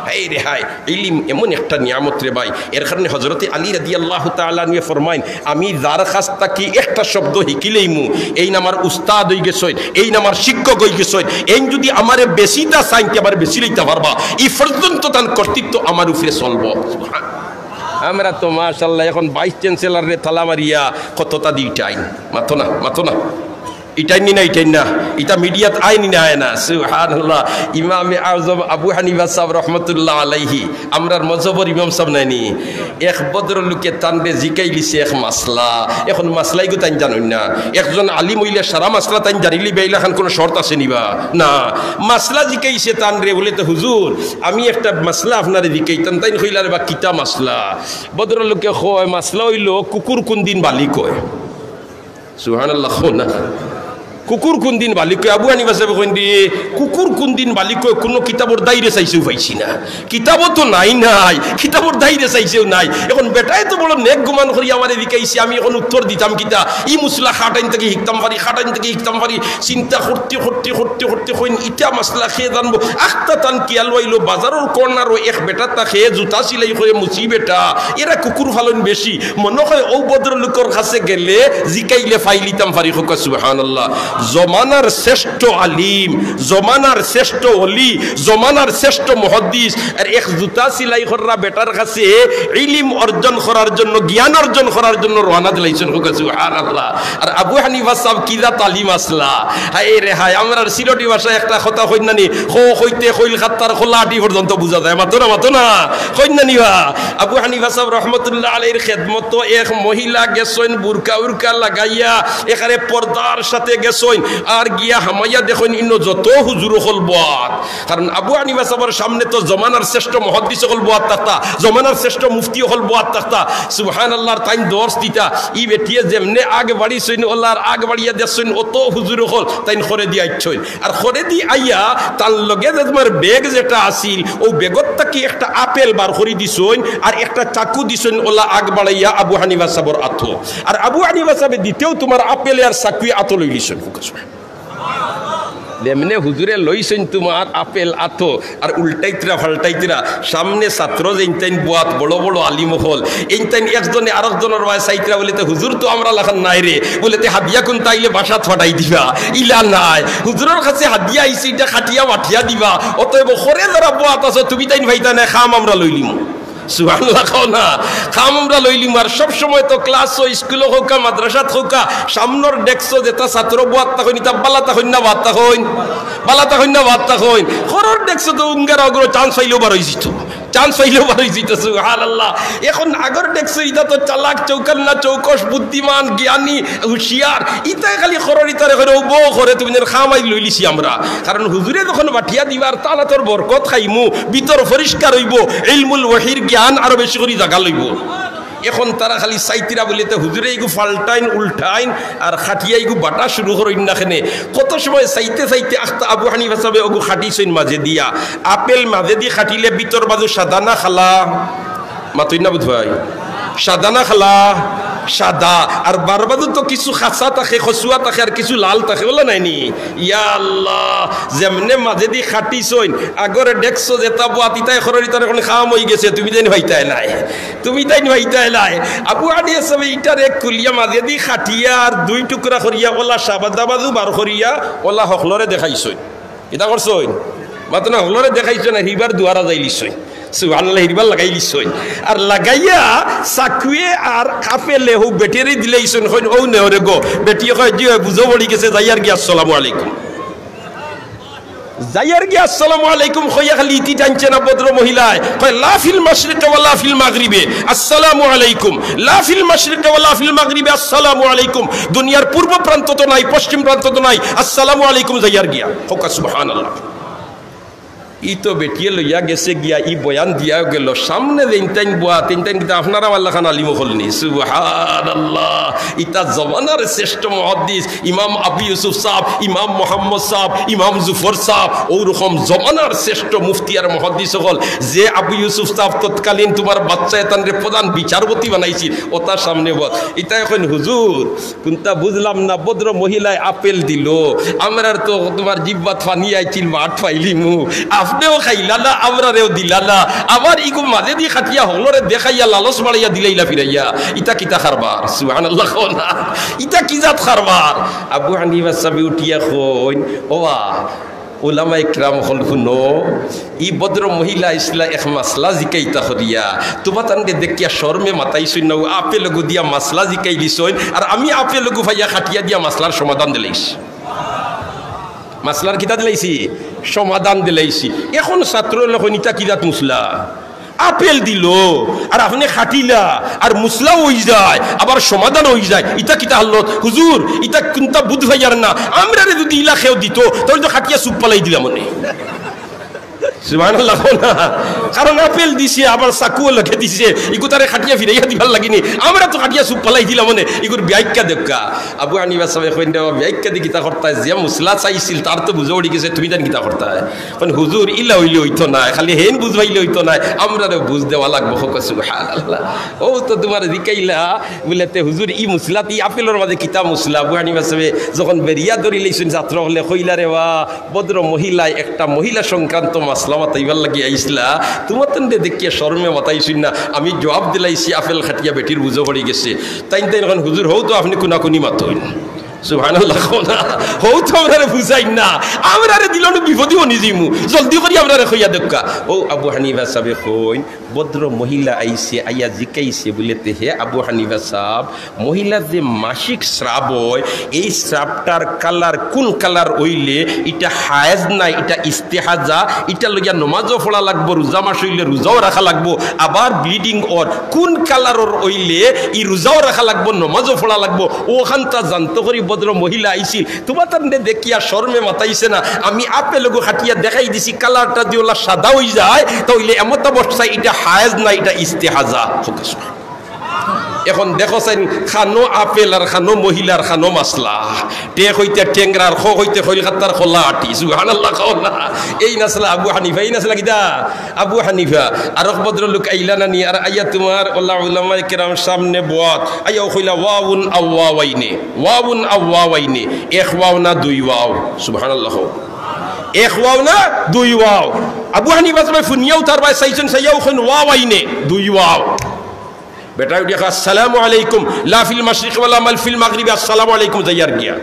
হায় রে হায়, ইলিম এমন একটা নিয়ামত রে ভাই। এর কারণে হযরতে আলী রাদিয়াল্লাহু তাআলা আনহু ফরমাইন, "আমি যার কাছ থাকি একটা শব্দ হিকিলাইমু, এইন আমার উস্তাদ অইগেছইন, এইন আমার শিক্ষক অইগেছইন, এইন যুদি আমারে বেচিতা চাইন, তে আমারে বেচিলাইতা পারবা। ই পর্যন্ত তান কর্তৃত্ব আমার উপরে চলবো।" আমরা তো মাশাআল্লাহ এখন ভাইস চ্যান্সেলররে তালা মারিয়া কততা দি ইটাইন। মাতো না, মাতো না। ইটাইন নি না, ইটাইন না। ইতা মিডিয়াত আয় নি না, আয় না। সুবহানাল্লাহ। ইমামে আজম আবু হানিফা সাহেব রহমতুল্লাহ আলাইহি, আমরার মজহবর ইমাম সাহেব নায়নি? এক ভদ্রলোকে তানরে জিকাইলিছে এক মাসলা। এখন মাসলা ইগু তাইন জানইন না। একজন আলিম অইলে সারা মাসলা তাইন জানিলিবা, ইলাখান কুনু শর্ত আছে নি বা? না। মাসলা জিকাইছে তানরে, বুলে, "তে হুজুর, আমি একটা মাসলা আপনারে জিকাইতাম।" তাইন কইলা, "রে বা, কিতা মাসলা?" ভদ্রলোকে কয়, "মাসলা অইলো, কুকুর কুনদিন বালি কয়?" সুবহানাল্লাহ কও না। কুকুর কুনদিন বালি কয়? আবু হানিফা সাহেবে কইন দি, "কুকুর কুনদিন বালি কয়, কুনু কিতাবর দাইরে চাইছেও পাইছি না। কিতাবো তো নাই, নাই, কিতাবর দাইরে চাইছেও নাই।" এখন বেটায় তো বড় নেক গুমান করি আমারে জিকাইছে, আমি এখন উত্তর দিতাম কিতা? ই মাসলা খাটাইন থাকি হিকতাম পারি, খাটাইন থাকি হিকতাম পারি। চিন্তা করতে, করতে, করতে, করতে কইন, "ইতা মাসলা কে জানবো।" আখতা তান খিয়াল অইলো, বাজারর কর্নারো এক বেটা থাকে, জুতা সিলাই করে মুচি বেটা, এরা কুকুর ফালইন বেশি। মনো কয় অউ ভদ্রলোকর কাছে গেলে জিকাইলে পাইলিতাম পারি। কউক্কা সুবহানাল্লাহ। জমানার শ্রেষ্ঠ আলিম, জমানার শ্রেষ্ঠ অলি, জমানার শ্রেষ্ঠ মুহাদ্দিস, আর এক জুতা সিলাই কররা বেটার কাছে ইলিম অর্জন করার জন্য, জ্ঞান অর্জন করার জন্য রওয়ানা দিলাইছইন। কউক্কা সুবহানাল্লাহ। আর আবু হানিফা সাহেব কিতা তালিম আসলা। হায় রে হায়, আমরার সিলটি ভাষায় একটা কথা কইন না নি, "খো কইতে খইল খাত্তার খোলা আটি পর্যন্ত বুঝা যায়।" মাতো না, মাতো না। কইন না নি বা? আবু হানিফা সাহেব রহমতুল্লাহ আলাইহির খেদমতো এক মহিলা গেছইন বুরকা উরকা লাগাইয়া, একেবারে পর্দার সাথে গেছইন, আর গিয়া হামাইয়া দেখইন ইনো যত হুজুর অকল বওয়াত। কারণ আবু হানিফা সাহেবর সামনে তো জমানার শ্রেষ্ঠ মুহাদ্দিস অকল বওয়াত থাকতা, জমানার শ্রেষ্ঠ মুফতি অকল বওয়াত থাকতা। সুবহানাল্লাহর তাইন দর্শ দিতা। ই বেটিয়ে যেমনে আগ বাড়িছইন, অলার আগ বাড়িয়া দেখছইন অত হুজুর অকল, তাইন খরে দিয়া আইচ্ছইন। আর খরে দি আইয়া তার লগে যে তুমার ব্যাগ যেটা আছিল, অউ ব্যাগর থাকি একটা আপেল বার করি দিছইন, আর একটা চাকু দিছইন, অলা আগ বাড়াইয়া আবু হানিফা সাহেবর আতো। আর আবু হানিফা সাহেবে দিতেউ তুমার আপেলে আর চাকুয়ে আতো লইলিছইন। যেমনে হুজুরে লইছইন তুমার আপেল আতো, আর উল্টাইতরা ফাল্টাইতরা, সামনে ছাত্র যেইনতাইন বওয়াত, বড় বড় আলিম অকল, এইনতাইন একজনে আরকজনর বায় চাইতরা, বুলে, "তে হুজুর তো আমরার লাখান নায় রে।" বুলে, "তে হাদিয়া কুনতা আইলে বাসাত ফাটাই দিবা।" ইলা নায়। হুজুরর কাছে হাদিয়া আইছে, ইটা কাটিয়া বাটিয়া দিবা। অতএব খরে যারা বওয়াত আছো, তুমি তাইন পাইতায় নায়, কাম আমরা লইলিমু। সুবহানাল্লাহ কও না। কাম আমরা লইলিমু। আর সব সময় তো ক্লাসো, ইস্কুলো কউক্কা, মাদ্রাসাত কউক্কা, সামনর ডেস্কো যেতা ছাত্র বওয়াত থাকইন, ইতা বালা থাকইন না বাদ থাকইন? বালা থাকইন না বাদ থাকইন? খরর ডেস্কো তো উঙ্গারা অগুরে চান্স পাইলেউ বার অইযিতো। চান্স পাইলেউ বার অইযিতো, সুবহানাল্লাহ। এখন আগর ডেস্কো ইতা তো চালাক, চৌকান্না, চৌকস, বুদ্ধিমান, জ্ঞানী, হুঁশিয়ার। ইতায় খালি খরর ইতারে কইরা, "ও বও খরে, তুমি যেন কাম আইজ লইলিছি আমরা।" কারণ হুজুরে যখন বাটিয়া দিবার, তান আতর বরকত খাইমু, ভিতর পরিষ্কার অইবো, ইলমুল ওহীর জ্ঞান আরো বেশি করি জাগা লইবো। এখন তারা খালি চাইতরা বুলে, "তে হুজুরে ইগু ফাল্টাইন, উল্টাইন, আর খাটিয়া ইগু বাটা শুরু করইন না কেনে?" কত সময় চাইতে চাইতে আখতা আবু হানিফা সাবে ওগু খাটিছইন মাঝে দিয়া, আপেল মাঝেদি খাটিলে ভিতর বাজু সাদা না কালা? মাতইন না বুধ ভাই, সাদা না কালা? সাদা। আর বার বাজু তো কিছু খাসা থাকে, খসুয়া থাকে, আর কিছু লাল থাকে, বুলে নায়নি? ইয়া আল্লাহ, যেমনে মাঝেদি খাটিছইন, আগরে দেখছো যেতা বুয়াত ইতায় খরর ইতার এখন কাম অইগেছে, তুমি তাইন পাইতায় নায়, তুমি তাইন পাইতায় নায়। আবু হানিফা সাবে ইটারে খুলিয়া মাঝেদি খাটিয়া আর দুই টুকরা করিয়া ওলা সাদা বাজু বার করিয়া ওলা হকলরে দেখাইছইন। ইতা করছইন? মাতো না, হকলরে দেখাইছইন, আর হিরবার দুয়ারা যাইলিছইন। সুবহানাল্লাহ, হিরবার লাগাইলিছইন। আর লাগাইয়া চাকুয়ে আর আপেলে হউ বেটিরে দিলাইছইন, কইন, "অউ নেও রে গো।" বেটিয়ে কয়, "জি অয়, বুঝো পড়ি গেছে, যাইয়ার গিয়া, আসসালামু আলাইকুম।" যাইয়ার গিয়া আসসালামু আলাইকুম কইয়া খালি ইতি টানছে না ভদ্র মহিলায়, কয়, "লা ফিল মাশরিকে ওয়া লা ফিল মাগরিবে আসসালামু আলাইকুম, লা ফিল মাশরিকে ওয়া লা ফিল মাগরিবে আসসালামু আলাইকুম।" দুনিয়ার পূর্ব প্রান্ত তো নাই, পশ্চিম প্রান্ত তো নাই, আসসালামু আলাইকুম যাইয়ার গিয়া। কউক্কা সুবহানাল্লাহ। ই তো বেটিয়ে লইয়া গেছে গিয়া, ই বয়ান দিয়া গেল, সামনে যেইন তাইন বুয়া, তেইন তাইন কিতা আপনারা আমার লাখান আলিম অকল নি? সুবহানাল্লাহ। ইতা জমানার শ্রেষ্ঠ মুহাদ্দিস ইমাম আবু ইউসুফ সাব, ইমাম মোহাম্মদ সাব, ইমাম জুফর সাব, অউ রকম জমানার শ্রেষ্ঠ মুফতি আর মুহাদ্দিস অকল। যে আবু ইউসুফ সাব তৎকালীন তুমার বাচ্চা এতানরে প্রধান বিচারপতি বানাইছিল, অতার সামনে বুয়া। ইতায় কইন, "হুজুর, কুনতা বুঝলাম না, ভদ্র মহিলায় আপেল দিল, আমরার তো তুমার জিব্বাত পানি আইছিল, মাত পাইলিমু, আপনেও খাইলা না, আমরারেও দিলা না, আবার ইগু মাঝেদি খাটিয়া হকলরে দেখাইয়া লালচ বাড়াইয়া দিলাইলা ফিরাইয়া, ইতা কিতা কারবার?" সুবহানাল্লাহ কও না, ইতা কি জাত কারবার? আবু হানিফা সাবে উঠিয়া কইন, "ওবা, উলামায়ে কেরাম অকল হুনো, ই ভদ্র মহিলা আইছলা এক মাসলা জিকাইতা করিয়া, তুমাতানরে দেখিয়া শরমে মাতাইছইন না, অউ আপেল অগু দিয়া মাসলা জিকাইলিছইন, আর আমি আপেল অগু পাইয়া খাটিয়া দিয়া মাসলার সমাধান দিলাইছি।" মাসলার কিতা দিলাইছি? সমাধান দিলাইছি। এখন ছাত্র অকলে কইন, "ইতা কি জাত মুসলা? আপেল দিল, আর আপনে খাটিলা, আর মুসলাও অইযায়, আবার সমাধান অইযায়, ইতা কিতা হালত? হুজুর, ইতা কুনতা বুঝ পাইয়ার না, আমরারে যুদি ইলা কেউ দিত, তাইলে তো খাটিয়া চুপ ফালাই দিলাম অনে।" সুবহানাল্লাহ কও না। কারণ আপেল দিছে, আবার চাকুও লগে দিছে, ইগু তারে খাটিয়া ফিরাইয়া দিবার লাগি নি, আমরা তো খাটিয়া চুপ ফালাই দিলাম অনে, ইগুর ব্যাখ্যা দেউক্কা। আবু হানিফা সাবে কইন, "রে বাবা, ব্যাখ্যা দি কিতা করতায়? যে মুসলা চাইছিল, তার তো বুঝা পড়ি গেছে, তুমি তাইন কিতা করতায়?" কইন, "হুজুর, ইলা অইলে অইতো নায়, খালি হেইন বুঝ পাইলে অইতো নায়, আমরারেও বুঝ দেওয়া লাগবো।" কউক্কা সুবহানাল্লাহ। অউ তো তুমারে জিকাইলা, বুলে, "তে হুজুর, ই মুসলাত, ই আপেলর মাঝে কিতা মুসলা?" আবু হানিফা সাবে যখন বেরিয়া ধরিলাইছইন ছাত্র অকলে, কইলা, "রে বা, ভদ্র মহিলায় একটা মহিলা সংক্রান্ত মাসলা মাতাইবার লাগি আইছলা, তুমাতানরে দেখিয়া শরমে মাতাইছইন না, আমি জুয়াব দিলাইছি, আপেল খাটিয়া বেটির বুঝা পড়ি গেছে।" তাইন তাইন কইন, "হুজুর, হউ তো আপনে কুনাকুনি মাতইন।" সুবহানাল্লাহ কও না। হউ তো আমরারে বুঝাইন না। আমরারে দিলে নু বিপদি অনি যাইমু। জলদি করি আমরারে কইয়া দেউক্কা। অউ আবু হানিফা সাবে কইন, ভদ্র মহিলা আইছে, আইয়া জিকাইছে বুলে, "তে হে আবু হানিফা সাব, মহিলার যে মাসিক স্রাব অয়, এই স্রাবটার কালার কুন কালার অইলে ইটা হায়েজ নায়, ইটা ইস্তেহাজা, ইটা লইয়া নমাজও পড়া লাগবো, রোজা মাস অইলে রোজাও রাখা লাগবো, আবার ব্লিডিং অর কুন কালারর অইলে ই রোজাও রাখা লাগবো, নমাজও পড়া লাগবো।" অখানতা জানতো করি ভদ্র মহিলা আইছিল, তুমাতানরে দেখিয়া শরমে মাতাইছে না, আমি আপেল অগু খাটিয়া দেখাই দিছি, কালারটা দি অলা সাদা অইযায়, তাইলে এমতাবস্থায় ইটা হায়েজ নায়, ইটা ইস্তেহাজা। এখন দেখো চাইন, খানো আপেল আর খানো মহিলার খানো মাসলা। টেক অইতে টেংরার, খ অইতে কইলকাতার কলা আটি। সুবহানাল্লাহ কও না। এইন আছলা আবু হানিফা, এইন আছলা কিতা? আবু হানিফা। আরক ভদ্রলোক আইলা না নি, আর আইয়া তুমার অলা উলামায়ে কেরাম সামনে বওয়াত। আইয়াউ কইলা, "ওয়াউন আও ওয়াওয়াইনে, ওয়াউন আও ওয়াওয়াইনে।" এক ওয়াও না দুই ওয়াও? সুবহানাল্লাহ কও। এক ওয়াও না দুই ওয়াও? আবু হানিফা সাবে হুনিয়াউ তার বায় চাইছইন, চাইয়াউ কইন, "ওয়াওয়াইনে, দুই ওয়াও।" বেটায় উঠিয়া কয়, "আসসালামু আলাইকুম, লা ফিল মাশরিকি ওয়ালা মাল ফিল মাগরিবি, আসসালামু আলাইকুম," যাইয়ার গিয়া।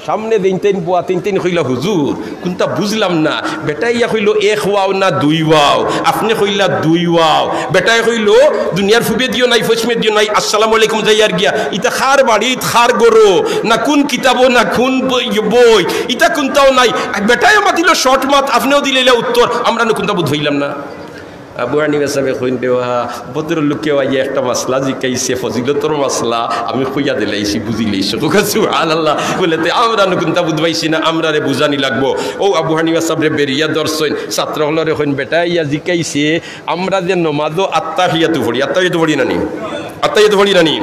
সামনে যেইন তাইন বওয়া, তেইন তাইন কইলা, "হুজুর, কুনতা বুঝলাম না।" বেটায় ইয়া কইলো, "এক ওয়াও না দুই ওয়াও?" আপনে কইলা, "দুই ওয়াও।" বেটায় কইলো, "দুনিয়ার ফুবেদিও নাই, ফশমেদিও নাই, আসসালামু আলাইকুম যাইয়ার গিয়া। ইতা কার বাড়িত, কার ঘরো, না কুন কিতাবো, না কুন বই, বই, ইতা কুনতাও নাই।" বেটায়ও মাতিলো শর্ট মাত, আপনেও দিলাইলা উত্তর, আমরা নু কুনতা বুঝ পাইলাম না। আবু হানিফা সাবে কইন, "রে বা, ভদ্রলোকে আইয়া একটা মাসলা জিকাইছে, ফজিলতর মাসলা, আমি কইয়া দিলাইছি, বুঝিলাইছো।" কউক্কা সুবহানাল্লাহ। বুলে, "তে আমরা নু কুন্তা বুঝ পাইছি না, আমরারে বুঝানি লাগবো।" অউ আবু হানিফা সাবরে বেড়িয়া ধরছইন, ছাত্র অকলরে কইন, "বেটা, ইয়া জিকাইছে, আমরা যে নমাজো আত্তাহিয়াতু পড়ি, আত্তাহিয়াতু পড়ি না নি? আত্তাহিয়াতু পড়ি না নি?"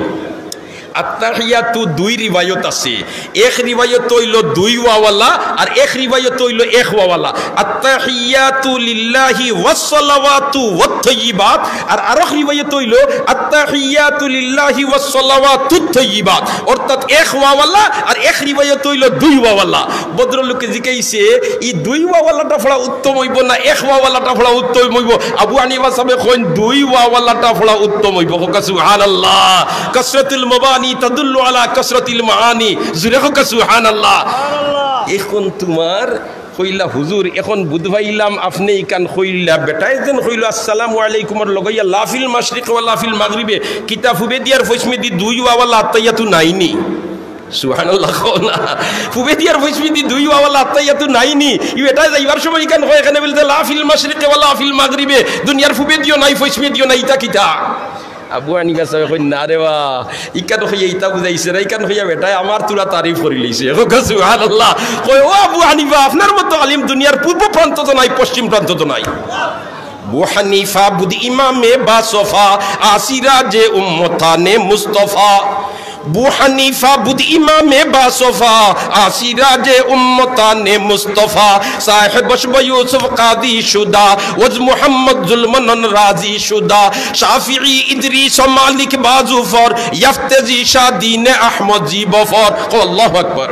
আত্তাহিয়াতু দুই রিওয়ায়ত আছে, এক রিওয়ায়ত অইলো দুই ওয়াওয়ালা, আর এক রিওয়ায়ত অইলো এক ওয়াওয়ালা। আত্তাহিয়াতু লিল্লাহি ওয়াসসালাওয়াতু ওয়াত্তাইয়িবাত, আর আরক রিওয়ায়ত অইলো আত্তাহিয়াতু লিল্লাহি ওয়াসসালাওয়াতুত তাইয়িবাত। অর্থাৎ এক ওয়াওয়ালা আর এক রিওয়ায়ত অইলো দুই ওয়াওয়ালা। ভদ্রলোকে জিকাইছে, "ই দুই ওয়াওয়ালাটা পড়া উত্তম অইবো না এক ওয়াওয়ালাটা পড়া উত্তম অইবো?" আবু হানিফা সাবে কইন, "দুই ওয়াওয়ালাটা পড়া উত্তম অইবো।" কউক্কা সুবহানাল্লাহ। কাসরাতুল মাবানি তাদুল্লু আলা কাসরাতিল মাআনি। জুরে কউক্কা সুবহানাল্লাহ। এখন তুমার কইলা, "হুজুর, এখন বুঝ পাইলাম আপনে ইখান কইলা।" বেটায় যেন কইলো, "আসসালামু আলাইকুমর লগে ইয়া লা ফিল মাশরিকি ওয়া লা ফিল মাগরিবি।" কিতা পুবেদি আর পশ্চিমেদি দুই ওয়াওয়ালা আত্তাহিয়াতু নাই নি? সুবহানাল্লাহ কও না। পুবেদি আর পশ্চিমেদি দুই ওয়াওয়ালা আত্তাহিয়াতু নাই নি? ই বেটায় যাইবার সময় ইখান কয়, এখানে বলতে লা ফিল মাশরিকি ওয়া লা ফিল মাগরিবি, দুনিয়ার পুবেদিও নাই, পশ্চিমেদিও নাই, ইতা কিতা? আবু হানিফা সাবে কইন, "না রে বা, ইখান কইয়া ইতা বুঝাইছে না, ইখান কইয়া বেটায় আমার থুড়া তারিফ করিলাইছে।" কউক্কা সুবহানাল্লাহ। কয়, "ও আবু হানিফা, আপনার মতো আলিম দুনিয়ার পূর্ব প্রান্তত নাই, পশ্চিম প্রান্তত নাই।" বু হানিফা বুদ ইমামে বাসফা, আসিরা যে উম্মতানে মুস্তফা। বু হানিফা বুদ ইমামে বাসফা, আসিরা যে উম্মতানে মুস্তফা। সাহেব বশব ইউসুফ কাদি শুদা, ওয়াজ মুহাম্মদ জুলমনন রাজি শুদা। শাফিঈ ইদ্রিস মালিক বাজু ফর, ইয়াফতেজি শাহ দিনে আহমদ জি বফর। কও আল্লাহু আকবার।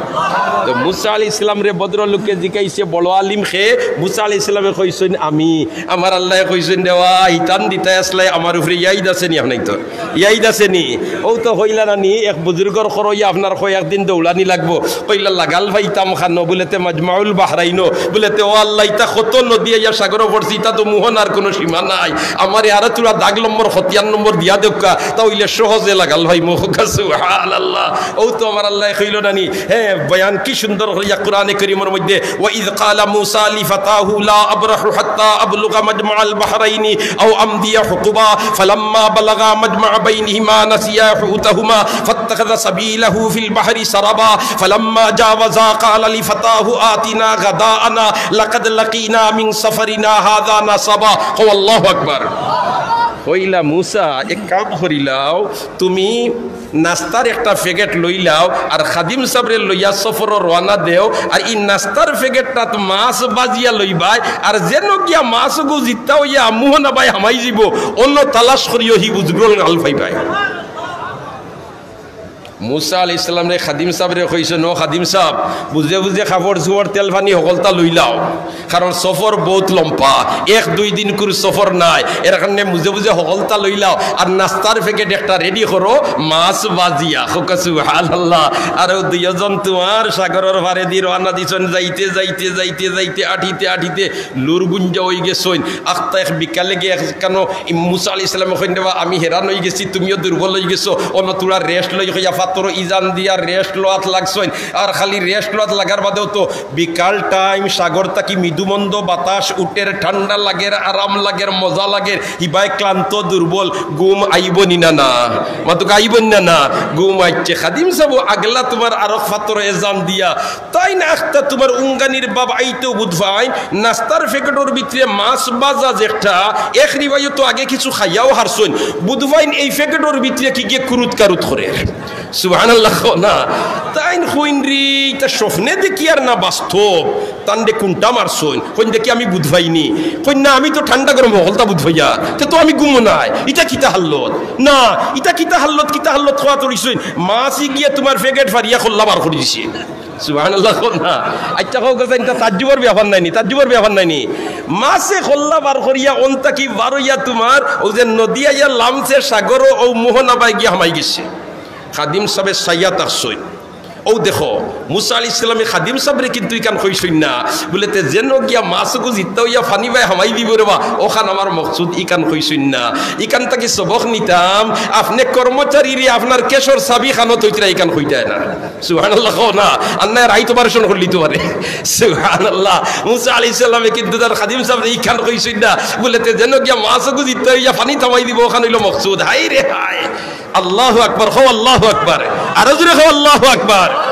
তো মুসা আলাইহিস সালামরে ভদ্রলোকে জিকাইছে, "বড় আলিম কে?" মুসা আলাইহিস সালামে কইছইন, "আমি।" আমার আল্লায় কইছইন, "রে বা, হিতান দিতায় আসলায় আমার উপরে, ইয়াদ আছে নি আপনাইনতর? ইয়াদ আছে নি?" অউ তো কইলা না নি, এক বুজুর্গর খরইয়া আপনার কয়েকদিন দৌড়ানি লাগবো। কইলা, "লাগাল পাইতাম খানো?" বুলেতে, "মাজমাউল বাহরাইনো।" বুলেতে, "ও আল্লাহ, ইতা কত নদী আইয়া সাগরো পড়ছে, ইতা তো মোহনার কুনু সীমা নাই। আমারে আরো থুড়া দাগ নম্বর, খতিয়ান নম্বর দিয়া দেউক্কা, তা অইলে সহজে লাগাল পাইমু।" কউক্কা সুবহানাল্লাহ। অউ তো আমার আল্লায় কইলো না নি, হে, বয়ান কি সুন্দর করিয়া কোরআনে করিমর মধ্যে, "ওয়া ইয ক্বালা মূসা লিফাতাহু লা আবরাহু হাত্তা আবলুগা মাজমাআল বাহরাইনি আও আমদিয়া হুকুবা, ফালাম্মা বালাগা মাজমাআ বাইনিহিমা নাসিয়া হুতাহুমা ফাত্তাখাযা সাবিলাহু ফিল বাহরি সারাবা, ফালাম্মা জাওয়াজা ক্বালা লিফাতাহু আতিনা গাদাআনা লাকাদ লাকিনা মিন সাফারিনা হাযা নাসাবা।" কও আল্লাহু আকবার। কইলা, "মুসা, এক কাম করিলাও, তুমি নাস্তার একটা প্যাকেট লইলাও, আর খাদিম সাবরে লইয়া সফরো রওয়ানা দেও, আর ই নাস্তার প্যাকেটটাত মাছ বাজিয়া লইবায়, আর যেন গিয়া মাছগু জিত্তা অইয়া মোহনাবায় হামাই যিবো, অনো তালাশ করিও, হি বুজুর্গর লাগাল পাইবায়।" মুসা আলাইহিস সালামরে খাদিম সাবরে কইছইন, "ও খাদিম সাব, বুজে বুজে কাপড় চুপড় তেল পানি হকলতা লইলাও।" কারণ সফর বউত লম্বা, এক দুই দিন কুর সফর নায়, এর কারণে বুজে বুজে হকলতা লইলাও, আর নাস্তার প্যাকেট একটা রেডি করো, মাছ বাজিয়া। কউক্কা সুবহানাল্লাহ। আর অউ দুইওজন তুমার সাগরর পারেদি রওয়ানা দিছইন, যাইতে, যাইতে, যাইতে, যাইতে, আটিতে, আটিতে লুর গুঞ্জা অইগেছইন। আখতা এক বিকালে গিয়া এক কানো মুসা আলাইহিস সালামে কইন, "রে বা, আমি হেরান অইগেছি, তুমিও দুর্বল অইগেছো, অনো থুড়া rest লই," কইয়া ফাত্তরো ইজান দিয়া rest লওয়াত লাগছইন। আর খালি rest লওয়াত লাগার বাদেও তো বিকাল time, সাগর থাকি মৃদুমন্দ বাতাস উঠের, ঠান্ডা লাগের, আরাম লাগের, মজা লাগের। হিবায় ক্লান্ত, দুর্বল, ঘুম আইবো নি না? না, মাতুক্কা, আইবো নি না? না, ঘুম আইচ্ছে। খাদিম সাবও আগলা তুমার আরক ফাত্তরো এজান দিয়া, তাইন আখতা তুমার উঙ্গানির বাপ আইতেও বুধ পাইন। নাস্তার প্যাকেটর ভিতরে মাছ ভাজা যেটা, এক রিওয়ায়তো আগে কিছু খাইয়াও হারছইন। বুধ পাইন এই প্যাকেটর ভিতরে কিগিয়ে কুরুত কারুত করের। সুবহানাল্লাহ কও না। তাইন কইন রে, ইতা স্বপ্নে দেখিয়ার না বাস্তব? তানরে কুনটা মারছইন? কইন দেখি আমি বুধ পাইনি। কইন না, আমি তো ঠান্ডা গরম হকলতা বুধ পাইয়ার। তে তো আমি ঘুমো নাই। ইতা কিতা হাল্লত? না, ইতা কিতা হাল্লত, কিতা হাল্লত কওয়া তুলিছইন। মাছ ইগিয়ে তুমার প্যাকেট ফাড়িয়া কল্লা বার করি দিছে। সুবহানাল্লাহ কও না। আইচ্ছা কও গেছে, ইটা তাজ্জুবর ব্যাপার নায়নি, তাজ্জুবর ব্যাপার নায়নি। মাছে কল্লা বার করিয়া অন থাকি বার অইয়া তুমার অউ যে নদী আইয়া লামছে সাগরো, অউ মোহনাবায় গিয়া হামাই গেছে। খাদিম সাবে চাইয়া থাকছইন। অউ দেখো, মুসা আলাইহিস সালামে খাদিম সাবরে কিন্তু ইখান কইছইন না। বুলে, "তে যেন গিয়া মাছ অগু জিত্তা অইয়া ফানি বায় হামাই দিবো রে বা, অখান আমার মকসুদ, ইখান কইছইন না।" ইখান থাকি সবক নিতাম, আপনে কর্মচারীরে আপনার কেশর চাবি খানো থইতরা, ইখান কইতায় না। সুবহানাল্লাহ কও না, আন্নায় রাইত operation করলি তো পারে। সুবহানাল্লাহ। মুসা আলাইহিস সালামে কিন্তু তান খাদিম সাবরে ইখান কইছইন না। বুলে, "তে যেন গিয়া মাছ অগু জিত্তা অইয়া ফানিত হামাই দিবো, অখান অইলো মকসুদ।" হায় রে হায়। আল্লাহু আকবার, কও আল্লাহু আকবার। আরো জোরে কও আল্লাহু আকবার।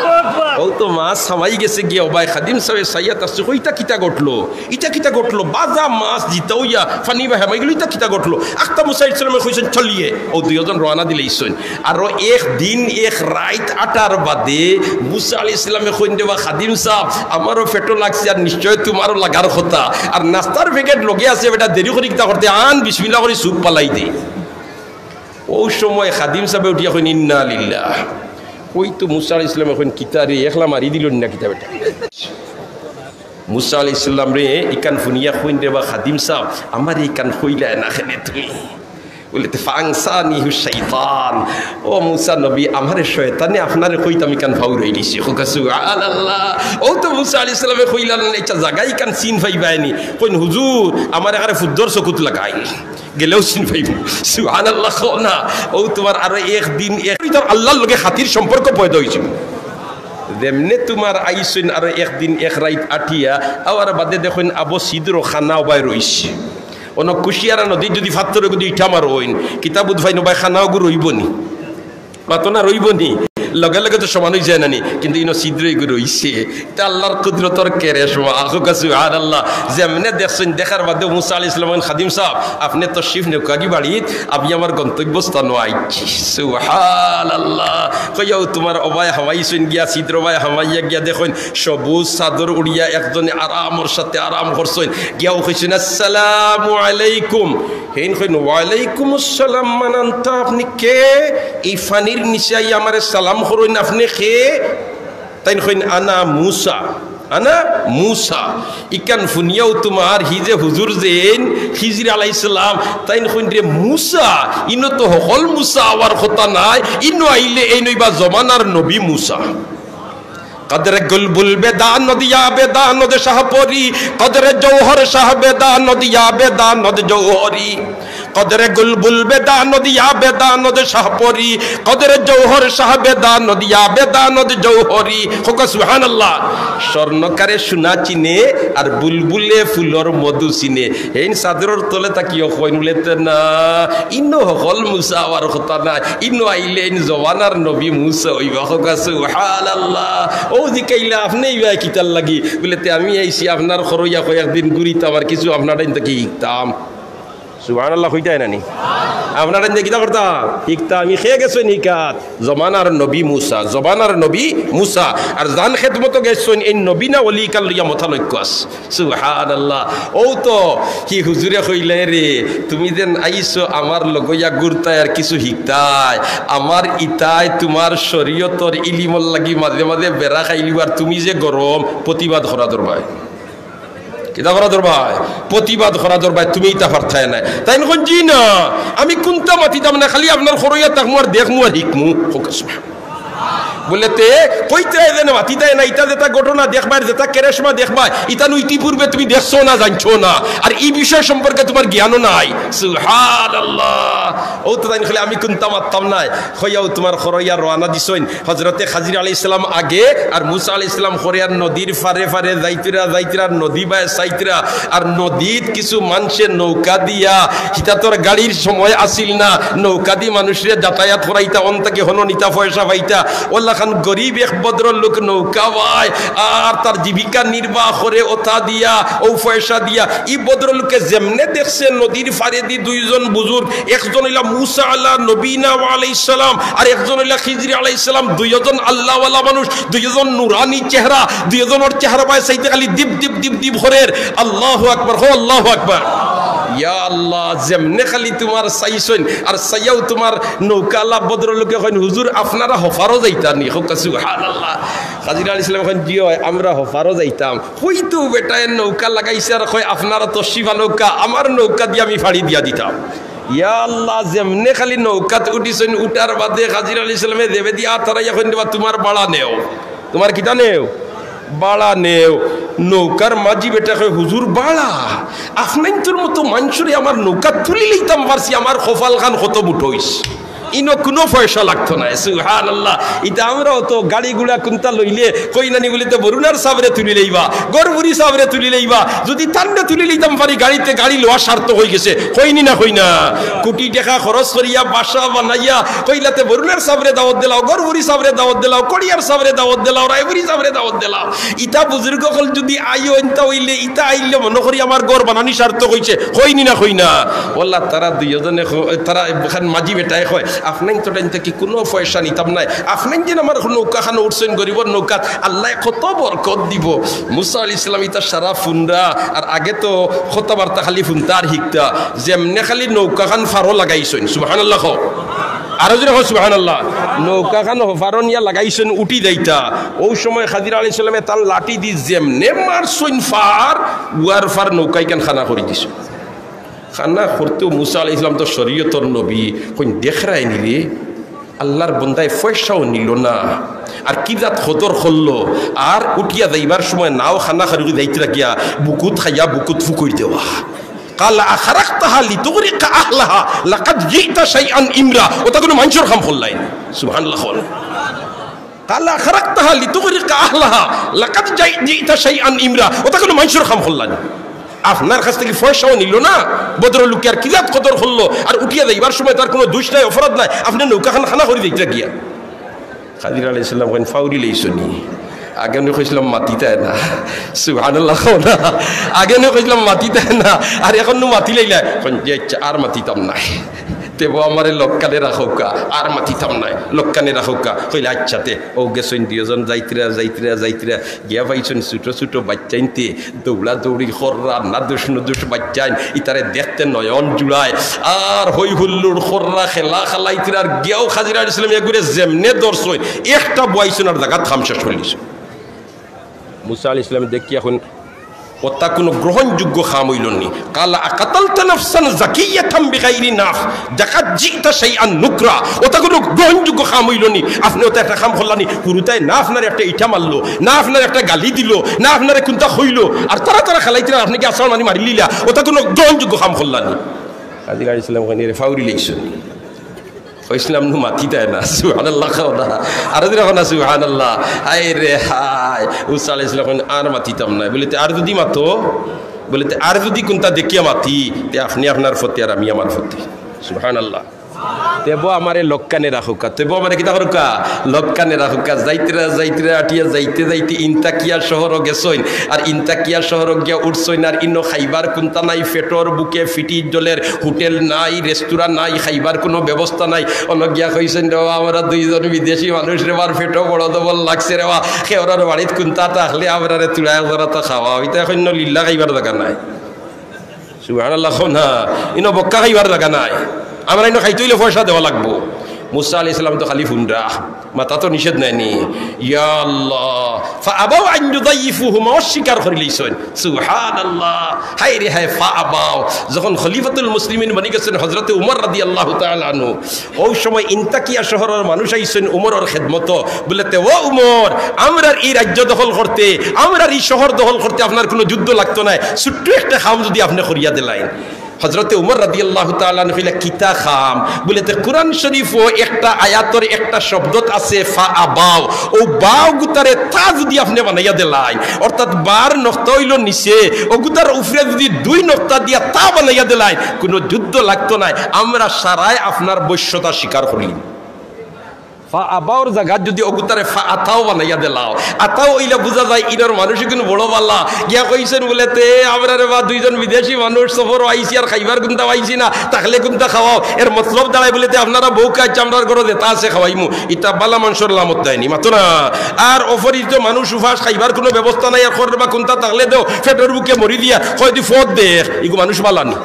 অউ তো মাছ হামাই গেছে গিয়া, ও ভাই খাদিম সাবে চাইয়া তার চোখো ইতা কিতা ঘটলো, ইতা কিতা ঘটলো, বাজা মাছ জিত্তা অইয়া ফানি বায় হামাই গেলো, ইতা কিতা ঘটলো? আখতা মুসা আলাইহিস সালামে কইছইন, "চলিয়ে।" অউ দুইজন রওয়ানা দিলাইছইন। আরো এক দিন এক রাইত আটার বাদে মুসা আলাইহিস সালামে কইন, "রে বা খাদিম সাব, আমারও পেটো লাগছে, আর নিশ্চয় তুমারও লাগার কথা, আর নাস্তার packet লগে আছে, বেটা দেরি করি কিতা করতে, আন বিসমিল্লাহ করি চুপ ফালাই দে।" অউ সময় খাদিম সাবে উঠিয়া কইন, "ইন্না লিল্লাহ।" অউ তো মুসা আলাইহিস সালামে কইন, "কিতা রে, একলা মারি দিলো না কিতা বেটা?" মুসা আলাইহিস সালামরে ইখান হুনিয়া কইন, "রে বা খাদিম সাব, আমারে ইখান কইলায় না কেনে তুমি?" বুলে, "তে ফাংসানিহু শাইতান।" ও মুসা নবী, আমারে শয়তানে আপনারে কইতাম ইখান ফাউরাই দিছে। কউক্কা সুবহানাল্লাহ। অউ তো মুসা আলাইহিস সালামে কইলা না, "ইটা জাগা ইখান চিন ফাইবায় নি।" কইন, "হুজুর, আমারে একেবারে ফুদ্দর চকুত লাগাইল।" গেলেও চিন ফাইবো। সুবহানাল্লাহ কও না। অউ তুমার আরো এক দিন এক, অউ তো আল্লাহর লগে খাতির সম্পর্ক পয়দা অইছে। যেমনে তুমার আইছইন আরো এক দিন এক রাইত আটিয়া, আওয়ার বাদে দেখইন আবো সিদ্র খানা অবায় রইছে। অনো কুশিয়ারা নদীত যুদি ফাত্তর যুদি ইটা মারইন, কিতা বুঝ ফাইন অবায় খানা অগু রইবো নি? মাতো না রইবো নি? লগে লগে তো সমান অইযায় না নি, কিন্তু ইনো সিদ্র ইগু রইছে। ইটা আল্লাহর কুদরতর কেরেশমা, কউক্কা সুবহানাল্লাহ। যেমনে দেখছইন, দেখার বাদে মুসা আলাইহিস সালামে কইন, "খাদিম সাব, আপনে তশরিফ নেউক্কা গি বাড়িত, আমি আমার গন্তব্যস্থানো আইছি।" সুবহানাল্লাহ। কইয়া অউ তুমার অবায় হামাইছইন গিয়া, সিদ্র বায় হামাইয়া গিয়া দেখইন, সবুজ চাদর উড়িয়া একজনে আরামর সাথে আরাম করছইন। গিয়া অউ কইছইন, "আসসালামু আলাইকুম।" হেইন কইন, "ওয়ালাইকুমুস সালাম, মান আনতা, আপনে কে? ই ফানির নিচে আইয়া আমারে সালাম করইন, আপনে কে?" তাইন কইন, "আনা মুসা, আনা মুসা।" ইখান হুনিয়াউ তুমার হি যে হুজুর যেইন খিজির আলাইহিস সালাম, তাইন কইন, "রে মুসা, ইনো তো হকল মুসা আওয়ার কথা নায়, ইনো আইলে এইন অইবা জমানার নবী মুসা।" কদরে গুলবুল বেদা নদ ইয়া বেদা নদ শাহপরি, কদরে জৌহর শাহ বেদা নদ ইয়া বেদা নদ জৌহরি। কদরে গুলবুল বেদা নদ ইয়া বেদা নদ শাহপরি, কদরে জৌহর শাহ বেদা নদ ইয়া বেদা নদ জৌহরি। কউক্কা সুবহানাল্লাহ। স্বর্ণকারে সোনা চিনে, আর বুলবুলে ফুলর মধু চিনে। হেইন চাদরর তলে থাকিও কইন বুলে, "তে না, ইনো হকল মুসা আওয়ার কথা নায়, ইনো আইলে এইন জমানার নবী মুসা অইবা।" কউক্কা সুবহানাল্লাহ। অউ জিকাইলা, "আপনে ইবায় কিতার লাগি?" বুলে, "তে আমি আইছি আপনার খরইয়া কয়েকদিন ঘুরিতাম, আর কিছু আপনার টাইন থাকি হিকতাম।" সুবহানাল্লাহ কইতায় না নি? আপনার টাইন থাকি কিতা করতাম? হিকতাম। ই কে গেছইন হিকাত? জমানার নবী মুসা, জমানার নবী মুসা। আর যান খেদমতো গেছইন, এইন নবী না ওলি ইখান লইয়া মতানৈক্য আছে। সুবহানাল্লাহ। অউ তো হি হুজুরে কইলে, "রে, তুমি যেন আইছো আমার লগইয়া ঘুরতায় আর কিছু হিকতায়, আমার ইতায় তুমার শরীয়তর ইলিমর লাগি মাঝে মাঝে বেড়া খাইলিও, আর তুমি যে গরম, প্রতিবাদ করা দরবায়।" কিতা করা দরবায়? প্রতিবাদ করা দরবায়, তুমি ইতা পারতায় নায়। তাইন কইন, "জি না, আমি কুন্তা মাতিতাম না, খালি আপনার খরইয়া থাকমু আর দেখমু আর হিকমু।" কউক্কা সুবহানাল্লাহ। বুলে, "তে কইতায় যেন মাতিতায় না, ইতা যেতা ঘটনা দেখবায়, যেতা কেরেশমা দেখবায়, ইতা নু ইতিপূর্বে তুমি দেখছো না, জানছো না, আর ই বিষয় সম্পর্কে তুমার জ্ঞানও নাই।" সুবহানাল্লাহ। অউ তো তাইন কইলে, "আমি কুন্তা মাততাম নায়।" কইয়াউ তুমার খরইয়া রওয়ানা দিছইন। হজরতে খাজির আলাইহিস সালাম আগে, আর মুসা আলাইহিস সালাম খরইয়া নদীর ফারে ফারে যাইতরা, যাইতরা, নদী বায় চাইতরা, আর নদীত কিছু মানষে নৌকা দিয়া, হিতাতর গাড়ির সময় আছিল না, নৌকা দি মানুষরে যাতায়াত করাইতা, অন থাকি হনো নিতা পয়সা পাইতা। অলাখান গরিব এক ভদ্রলোক নৌকা বায়, আর তার জীবিকা নির্বাহ করে অতা দিয়া, অউ পয়সা দিয়া। ই ভদ্রলোকে যেমনে দেখছে নদীর ফারেদি দুইজন বুজুর্গ, একজন অইলা মুসা আলা নবীনা ওয়া আলাইহিস সালাম, আর একজন অইলা খিজির আলাইহিস সালাম, দুইজন আল্লাহওয়ালা মানুষ, দুইজন নুরানি চেহারা, দুইজনর চেহারা বায় চাইতে খালি দীপ দীপ দীপ দীপ করের। আল্লাহু আকবার, কও আল্লাহু আকবার। ইয়া আল্লাহ, যেমনে খালি তুমার চাইছইন, আর চাইয়াউ তুমার নৌকাআলা ভদ্রলোকে কইন, "হুজুর, আপনারা হপারও যাইতা নি?" কউক্কা সুবহানাল্লাহ। খাজির আলাইহিস সালাম কইন, "জি অয়, আমরা হপারও যাইতাম।" কইতো বেটায় নৌকা লাগাইছে আর কয়, "আপনারা তশরিফ আনউক্কা, আমার নৌকা দি আমি ফাড়ি দিয়া দিতাম।" ইয়া আল্লাহ, যেমনে খালি নৌকাত উঠিছইন, উঠার বাদে খাজির আলাইহিস সালামে যেবেদি আত হারাইয়া কইন, "দেবা, তুমার ভাড়া নেও।" তুমার কিতা নেও? ভাড়া নেও। নৌকার মাঝি বেটায় কয়, "হুজুর, ভাড়া? আপনাইনতর মতো মানষরে আমার নৌকাত তুলি লইতাম পারছি, আমার কপালখান কত মুঠো অইছে।" ইনো কুনু পয়সা লাগতো নায়। সুবহানাল্লাহ। ইতা আমরাও তো গাড়ি-ঘুড়া কুনতা লইলে কই না নি বুলে, "তে বরুণার সাবরে তুলি লইবা, গড়বুড়ি সাবরে তুলি লইবা, যুদি তানরে তুলি লইতাম পারি গাড়িতে, গাড়ি লওয়া সার্থক অইগেছে।" কই নি না, কই না? কুটি টেকা খরচ করিয়া বাসা বানাইয়া কইলা, "তে বরুণার সাবরে দাওয়াত দিলাও, গড়বুড়ি সাবরে দাওয়াত দিলাও, কড়িয়ার সাবরে দাওয়াত দিলাও, রায়বুড়ি সাবরে দাওয়াত দিলাও।" ইতা বুজুর্গ অকল যুদি আইও ইনতা অইলে, ইতা আইলে মনো করি আমার ঘর বানানি সার্থক অইছে। কই নি না, কই না? ওয়াল্লা, তারা দুইওজনে ক-, তারা এখান মাঝি বেটায় কয়, "আপনাইনতর টাইন থাকি কুনু পয়সা নিতাম নায়, আপনাইন যেন আমার নৌকাখানো উঠছইন, গরিবর নৌকাত, আল্লায় কত বরকত দিবো।" মুসা আলাইহিস সালাম ইতা সারা ফুনরা, আর আগে তো কথাবার্তা খালি ফুনতা আর হিকতা, যেমনে খালি নৌকাখান ফারো লাগাইছইন, সুবহানাল্লাহ কও, আরো জোরে কও, সুবহানাল্লাহ। নৌকাখান ফারো নিয়া লাগাইছইন উঠি যাইতা, অউ সময় খাজির আলাইহিস সালামে তান লাঠি দি যেমনে মারছইন ফার, উয়ার ফার নৌকাইখান খানা করি দিছইন। খানা করতেউ মুসা আলাইহিস সালাম তো শরীয়তর নবী, কইন, "দেখরায় নি রে, আল্লার বন্দায় পয়সাও নিলো না, আর কি জাত কদর করলো, আর উঠিয়া যাইবার সময় নাও খানা করি যাইতরা গিয়া বুকুত খাইয়া বুকুত ফুকইর দেওয়া।" "কালা আখারাক্তাহা লিতুগরিকা আহলাহা, লাকাদ জিতা শাইআন ইমরা।" অতা কুনু মানষর কাম করলায় নি। সুবহানাল্লাহ কও না। "কালা আখারাক্তাহা লিতুগরিকা আহলাহা, লাকাদ জাই-, জিতা শাইআন ইমরা।" অতা কুনু মানষর কাম করলায় নি। আপনার কাছ থাকি পয়সাও নিলো না, ভদ্রলোকে আর কি জাত কদর করলো, আর উঠিয়া যাইবার সময় তার কুনু দুষ নাই, অপরাধ নাই, আপনে নৌকাখান খানা করি যাইতরা গিয়া। খাজির আলাইহিস সালাম কইন, "ফাউরি লইছো নি? আগে নু কইছলাম মাতিতায় না।" সুবহানাল্লাহ কও না। "আগে নু কইছলাম মাতিতায় না, আর অখন নু মাতি লাইলায়।" কইন, "জি আইচ্ছা, আর মাতিতাম নায়।" "তে বো আমারে লক্কানে রাখউক্কা, আর মাতিতাম নায়, লক্কানে রাখউক্কা।" কইলা, "আইচ্ছা।" তে অউ গেছইন দুইওজন যাইতরা, যাইতরা, যাইতরা, গিয়া পাইছইন ছুটো ছুটো বাইচ্চাইন্তে দৌড়াদৌড়ি কররা, নাদুস নুদুস বাইচ্চাইন, ইতারে দেখতে নয়ন জুড়ায়। আর হই হুল্লোড় কররা, খেলা খেলাইতরা, আর গিয়াউ খাজির আলাইহিস সালামে এগুরে যেমনে ধরছইন, একটা বওয়াইছইন আর জাগাত কাম শেষ করিলিছইন। মুসা আলাইহিস সালামে দেখিয়া কইন, অতা কুনু গ্রহণযোগ্য কাম অইলো নি। "কালা আকাতালতা নাফসান যাকিয়াতাম বিগাইরি নাফস, লাকাদ জিতা শাইআন নুকরা।" অতা কুনু গ্রহণযোগ্য কাম অইলো নি। আপনে অতা একটা কাম করলা নি, হুরুতায় না আপনারে একটা ইটা মারলো, না আপনারে একটা গালি দিলো, না আপনারে কুনতা কইলো, আর তারা তারা খেলাইতরা, আপনে গিয়া আছাড় মারি মারিলিলা, অতা কুনু গ্রহণযোগ্য কাম করলা নি। খাজির আলাইহিস সালাম কইন, "রে ফাউরি লইছো নি?" কইছলাম নু মাতিতায় না, সুবহানাল্লাহ কও না। আরো জোরে কও না, সুবহানাল্লাহ। হায় রে হায়। মুসা আলাইহিস সালাম কইন, "আর মাতিতাম নায়।" বুলে, "তে আর যুদি মাতো?" বুলে, "তে আর যুদি কুনতা দেখিয়া মাতি, তে আপনে আপনার পথে আর আমি আমার পথে।" সুবহানাল্লাহ। "তে বো আমারে লক্কানে রাখউক্কা, তে বো আমারে কিতা করউক্কা, লক্কানে রাখউক্কা।" যাইতরা, যাইতরা, আটিয়া যাইতে যাইতে ইন্তাকিয়া শহরো গেছইন, আর ইন্তাকিয়া শহরো গিয়া উঠছইন, আর ইনো খাইবার কুনতা নাই, পেটর ভুকে ফিটির জলের হোটেল নাই, রেস্তোরাঁ নাই, খাইবার কুনু ব্যবস্থা নাই। অনো গিয়া কইছইন, "রে বা, আমরা দুইজন বিদেশি মানুষ রে বা, আর পেটো বড় জবর লাগছে রে বা, কেউরর বাড়িত কুনতা থাকলে আমরারে তুড়া এক জরাতা খাওয়াও।" ইতা অখন লিল্লা খাইবার জাগা নাই, সুবহানাল্লাহ কও না, ইনো বক্কা খাইবার জাগা নাই, আমরা ইনো খাইতে অইলে পয়সা দেওয়া লাগবো। মুসা আলাইহিস সালাম তো খালি ফুনরা, মাতা তো নিষেধ নায় নি। ইয়া আল্লাহ, ফাআবাউ আন ইউদাইয়িফুহুমা, অস্বীকার করিলিছইন। সুবহানাল্লাহ। হায় রে হায়, ফাআবাউ। যখন খলিফাতুল মুসলিমিন বনি গেছইন হযরতে উমর রাদিয়াল্লাহু তাআলা আনহু, অউ সময় ইন্তাকিয়া শহরর মানুষ আইছইন উমরর খেদমতো। বুলে, "তে ও উমর, আমরার ই রাজ্য দখল করতে, আমরার ই শহর দখল করতে আপনার কুনু যুদ্ধ লাগতো নায়, ছুট্টু একটা কাম যুদি আপনে করিয়া দিলাইন।" হযরতে উমর রাদিয়াল্লাহু তাআলা আনহু কইলা, "কিতা কাম?" বুলে, "তে কুরআন শরীফো একটা আয়াতর একটা শব্দত আছে, ফাআবাউ। অউ বাউ গুতারে তা যুদি আপনে বানাইয়া দিলাইন, অর্থাৎ বার নক্তা অইলো নিচে, অগুতার উপরে যুদি দুই নক্তা দিয়া তা বানাইয়া দিলাইন, কুনু যুদ্ধ লাগতো নায়, আমরা সারায় আপনার বশ্যতা স্বীকার করিলিমু।" ফাআবাউর জাগাত যুদি অগুতারে ফাআতাও বানাইয়া দিলাও, আতাও অইলা বুঝা যায়, ইনর মানুষ ইগুন বড় বালা। গিয়া কইছইন বুলে, "তে আমরারে বা দুইজন বিদেশি মানুষ সফরো আইছি আর খাইবার কুনতা পাইছি না, থাকলে কুনতা খাওয়াও।" এর মতলব দাঁড়ায় বুলে, "তে আপনারা বউকা আইচ্ছা, আমরার ঘরো যেতা আছে খাওয়াইমু।" ইতা বালা মানষর আলামত দেয়নি, মাতো না। আর অপরিচিত মানুষ উপাস, খাইবার কুনু ব্যবস্থা নাই, আর খরর বা কুনতা থাকলে দেও, পেটর ভুকে মরি দিয়া, কয় দি ফদ দেখ, ইগু মানুষ বালা নি।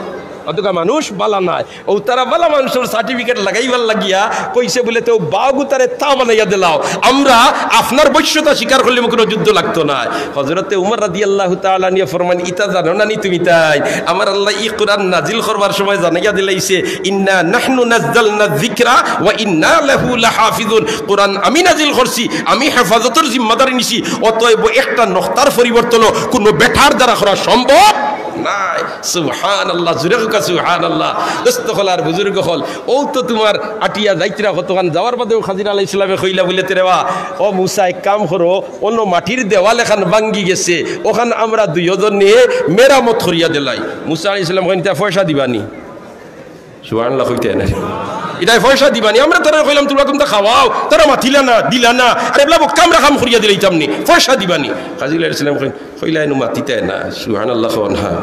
অতকা মানুষ বালা নায়। ও তারা বালা মানুষর সার্টিফিকেট লাগাইবার লাগিয়া কইছে বুলে, "তেউ বাগুতারে তা বানাইয়া দিলাও, আমরা আপনার বশ্যতা স্বীকার করলে কোনো যুদ্ধ লাগতো না।" হযরতে উমর রাদিয়াল্লাহু তাআলা আনহু ফরমান, "ইতা জানো না নি তুমি তাই? আমার আল্লাহ ই কোরআন নাজিল করবার সময় জানাইয়া দিলাইছে, ইন্না নাহনু নাজ্জালনা যিকরা ওয়া ইন্না লাহু লাহাফিজুন। কোরআন আমি নাজিল করছি, আমি হেফাজতর জিম্মাদারি নিছি, অতএব একটা নক্তার পরিবর্তনও কোনো বেটার দ্বারা করা সম্ভব নায়।" সুবহানাল্লাহ, জুরে কউক্কা সুবহানাল্লাহ। দোস্ত অকল আর বুজুর্গ অকল, ও তো তুমার আটিয়া যাইতরা কতখান যাওয়ার বাদেউ খাজির আলাইহিস সালামে কইলা বুলে, "তেরে বা, ও মুসা, এক কাম করো, অনো মাটির দেওয়াল এখান ভাঙ্গি গেছে, ওখান আমরা দুইওজনে মেরামত করিয়া দিলাই।" মুসা আলাইহিস সালাম কইন, "ইতা পয়সা দিবানি?" সুবহানাল্লাহ কইতা না। "ইতায় পয়সা দিবানি? আমরা তারারে কইলাম, তুমরা কুন্তা খাওয়াও, তারা মাতিলা না, দিলা না, আর এবলা বক্কা আমরা কাম করিয়া দিলাইতাম নি, পয়সা দিবানি?" খাজির আলাইহিস সালাম কইন, "কইলা এনু মাতিতায় না।" সুবহানাল্লাহ কও না।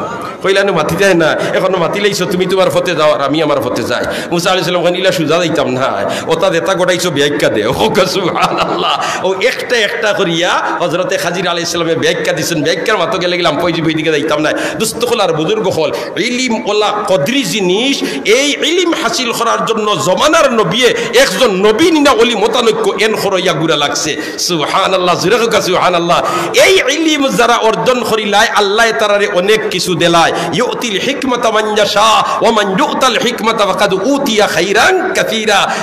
"কইলা এনু মাতিতায় না, এখনো মাতিলাইছো, তুমি তুমার পথে যাও আর আমি আমার পথে যাই।" মুসা আলাইহিস সালাম কইন, "ইলা সুজা যাইতাম না, ওতা যেতা ঘটাইছো বেআক্কা দেও।" কউক্কা সুবহানাল্লাহ। ও একটা একটা করিয়া হযরতে খাজির আলাইহিস সালামে বেআক্কা দিছইন, বেআক্কার মাতো গেলে গেলাম, পয়জি বই দিকে যাইতাম না। দোস্ত অকল আর বুজুর্গ অকল, ইলিম অলা কদরি জিনিস, এই ইলিম হাসিল করার জন্য জমানার নবিয়ে একজন নবী নিনা অলি মতানৈক্য এন খরইয়া গুড়া লাগছে। সুবহানাল্লাহ, জুরে কউক্কা সুবহানাল্লাহ। এই ইলিম যারা অর্জন করিলায়, আল্লায় তারারে অনেক কিছু দিলায়। ইউতিল হিকমাতা মান ইয়াশা ওয়া মান ইউতাল হিকমাতা ফাকাদ উতিয়া খাইরান কাসীরা।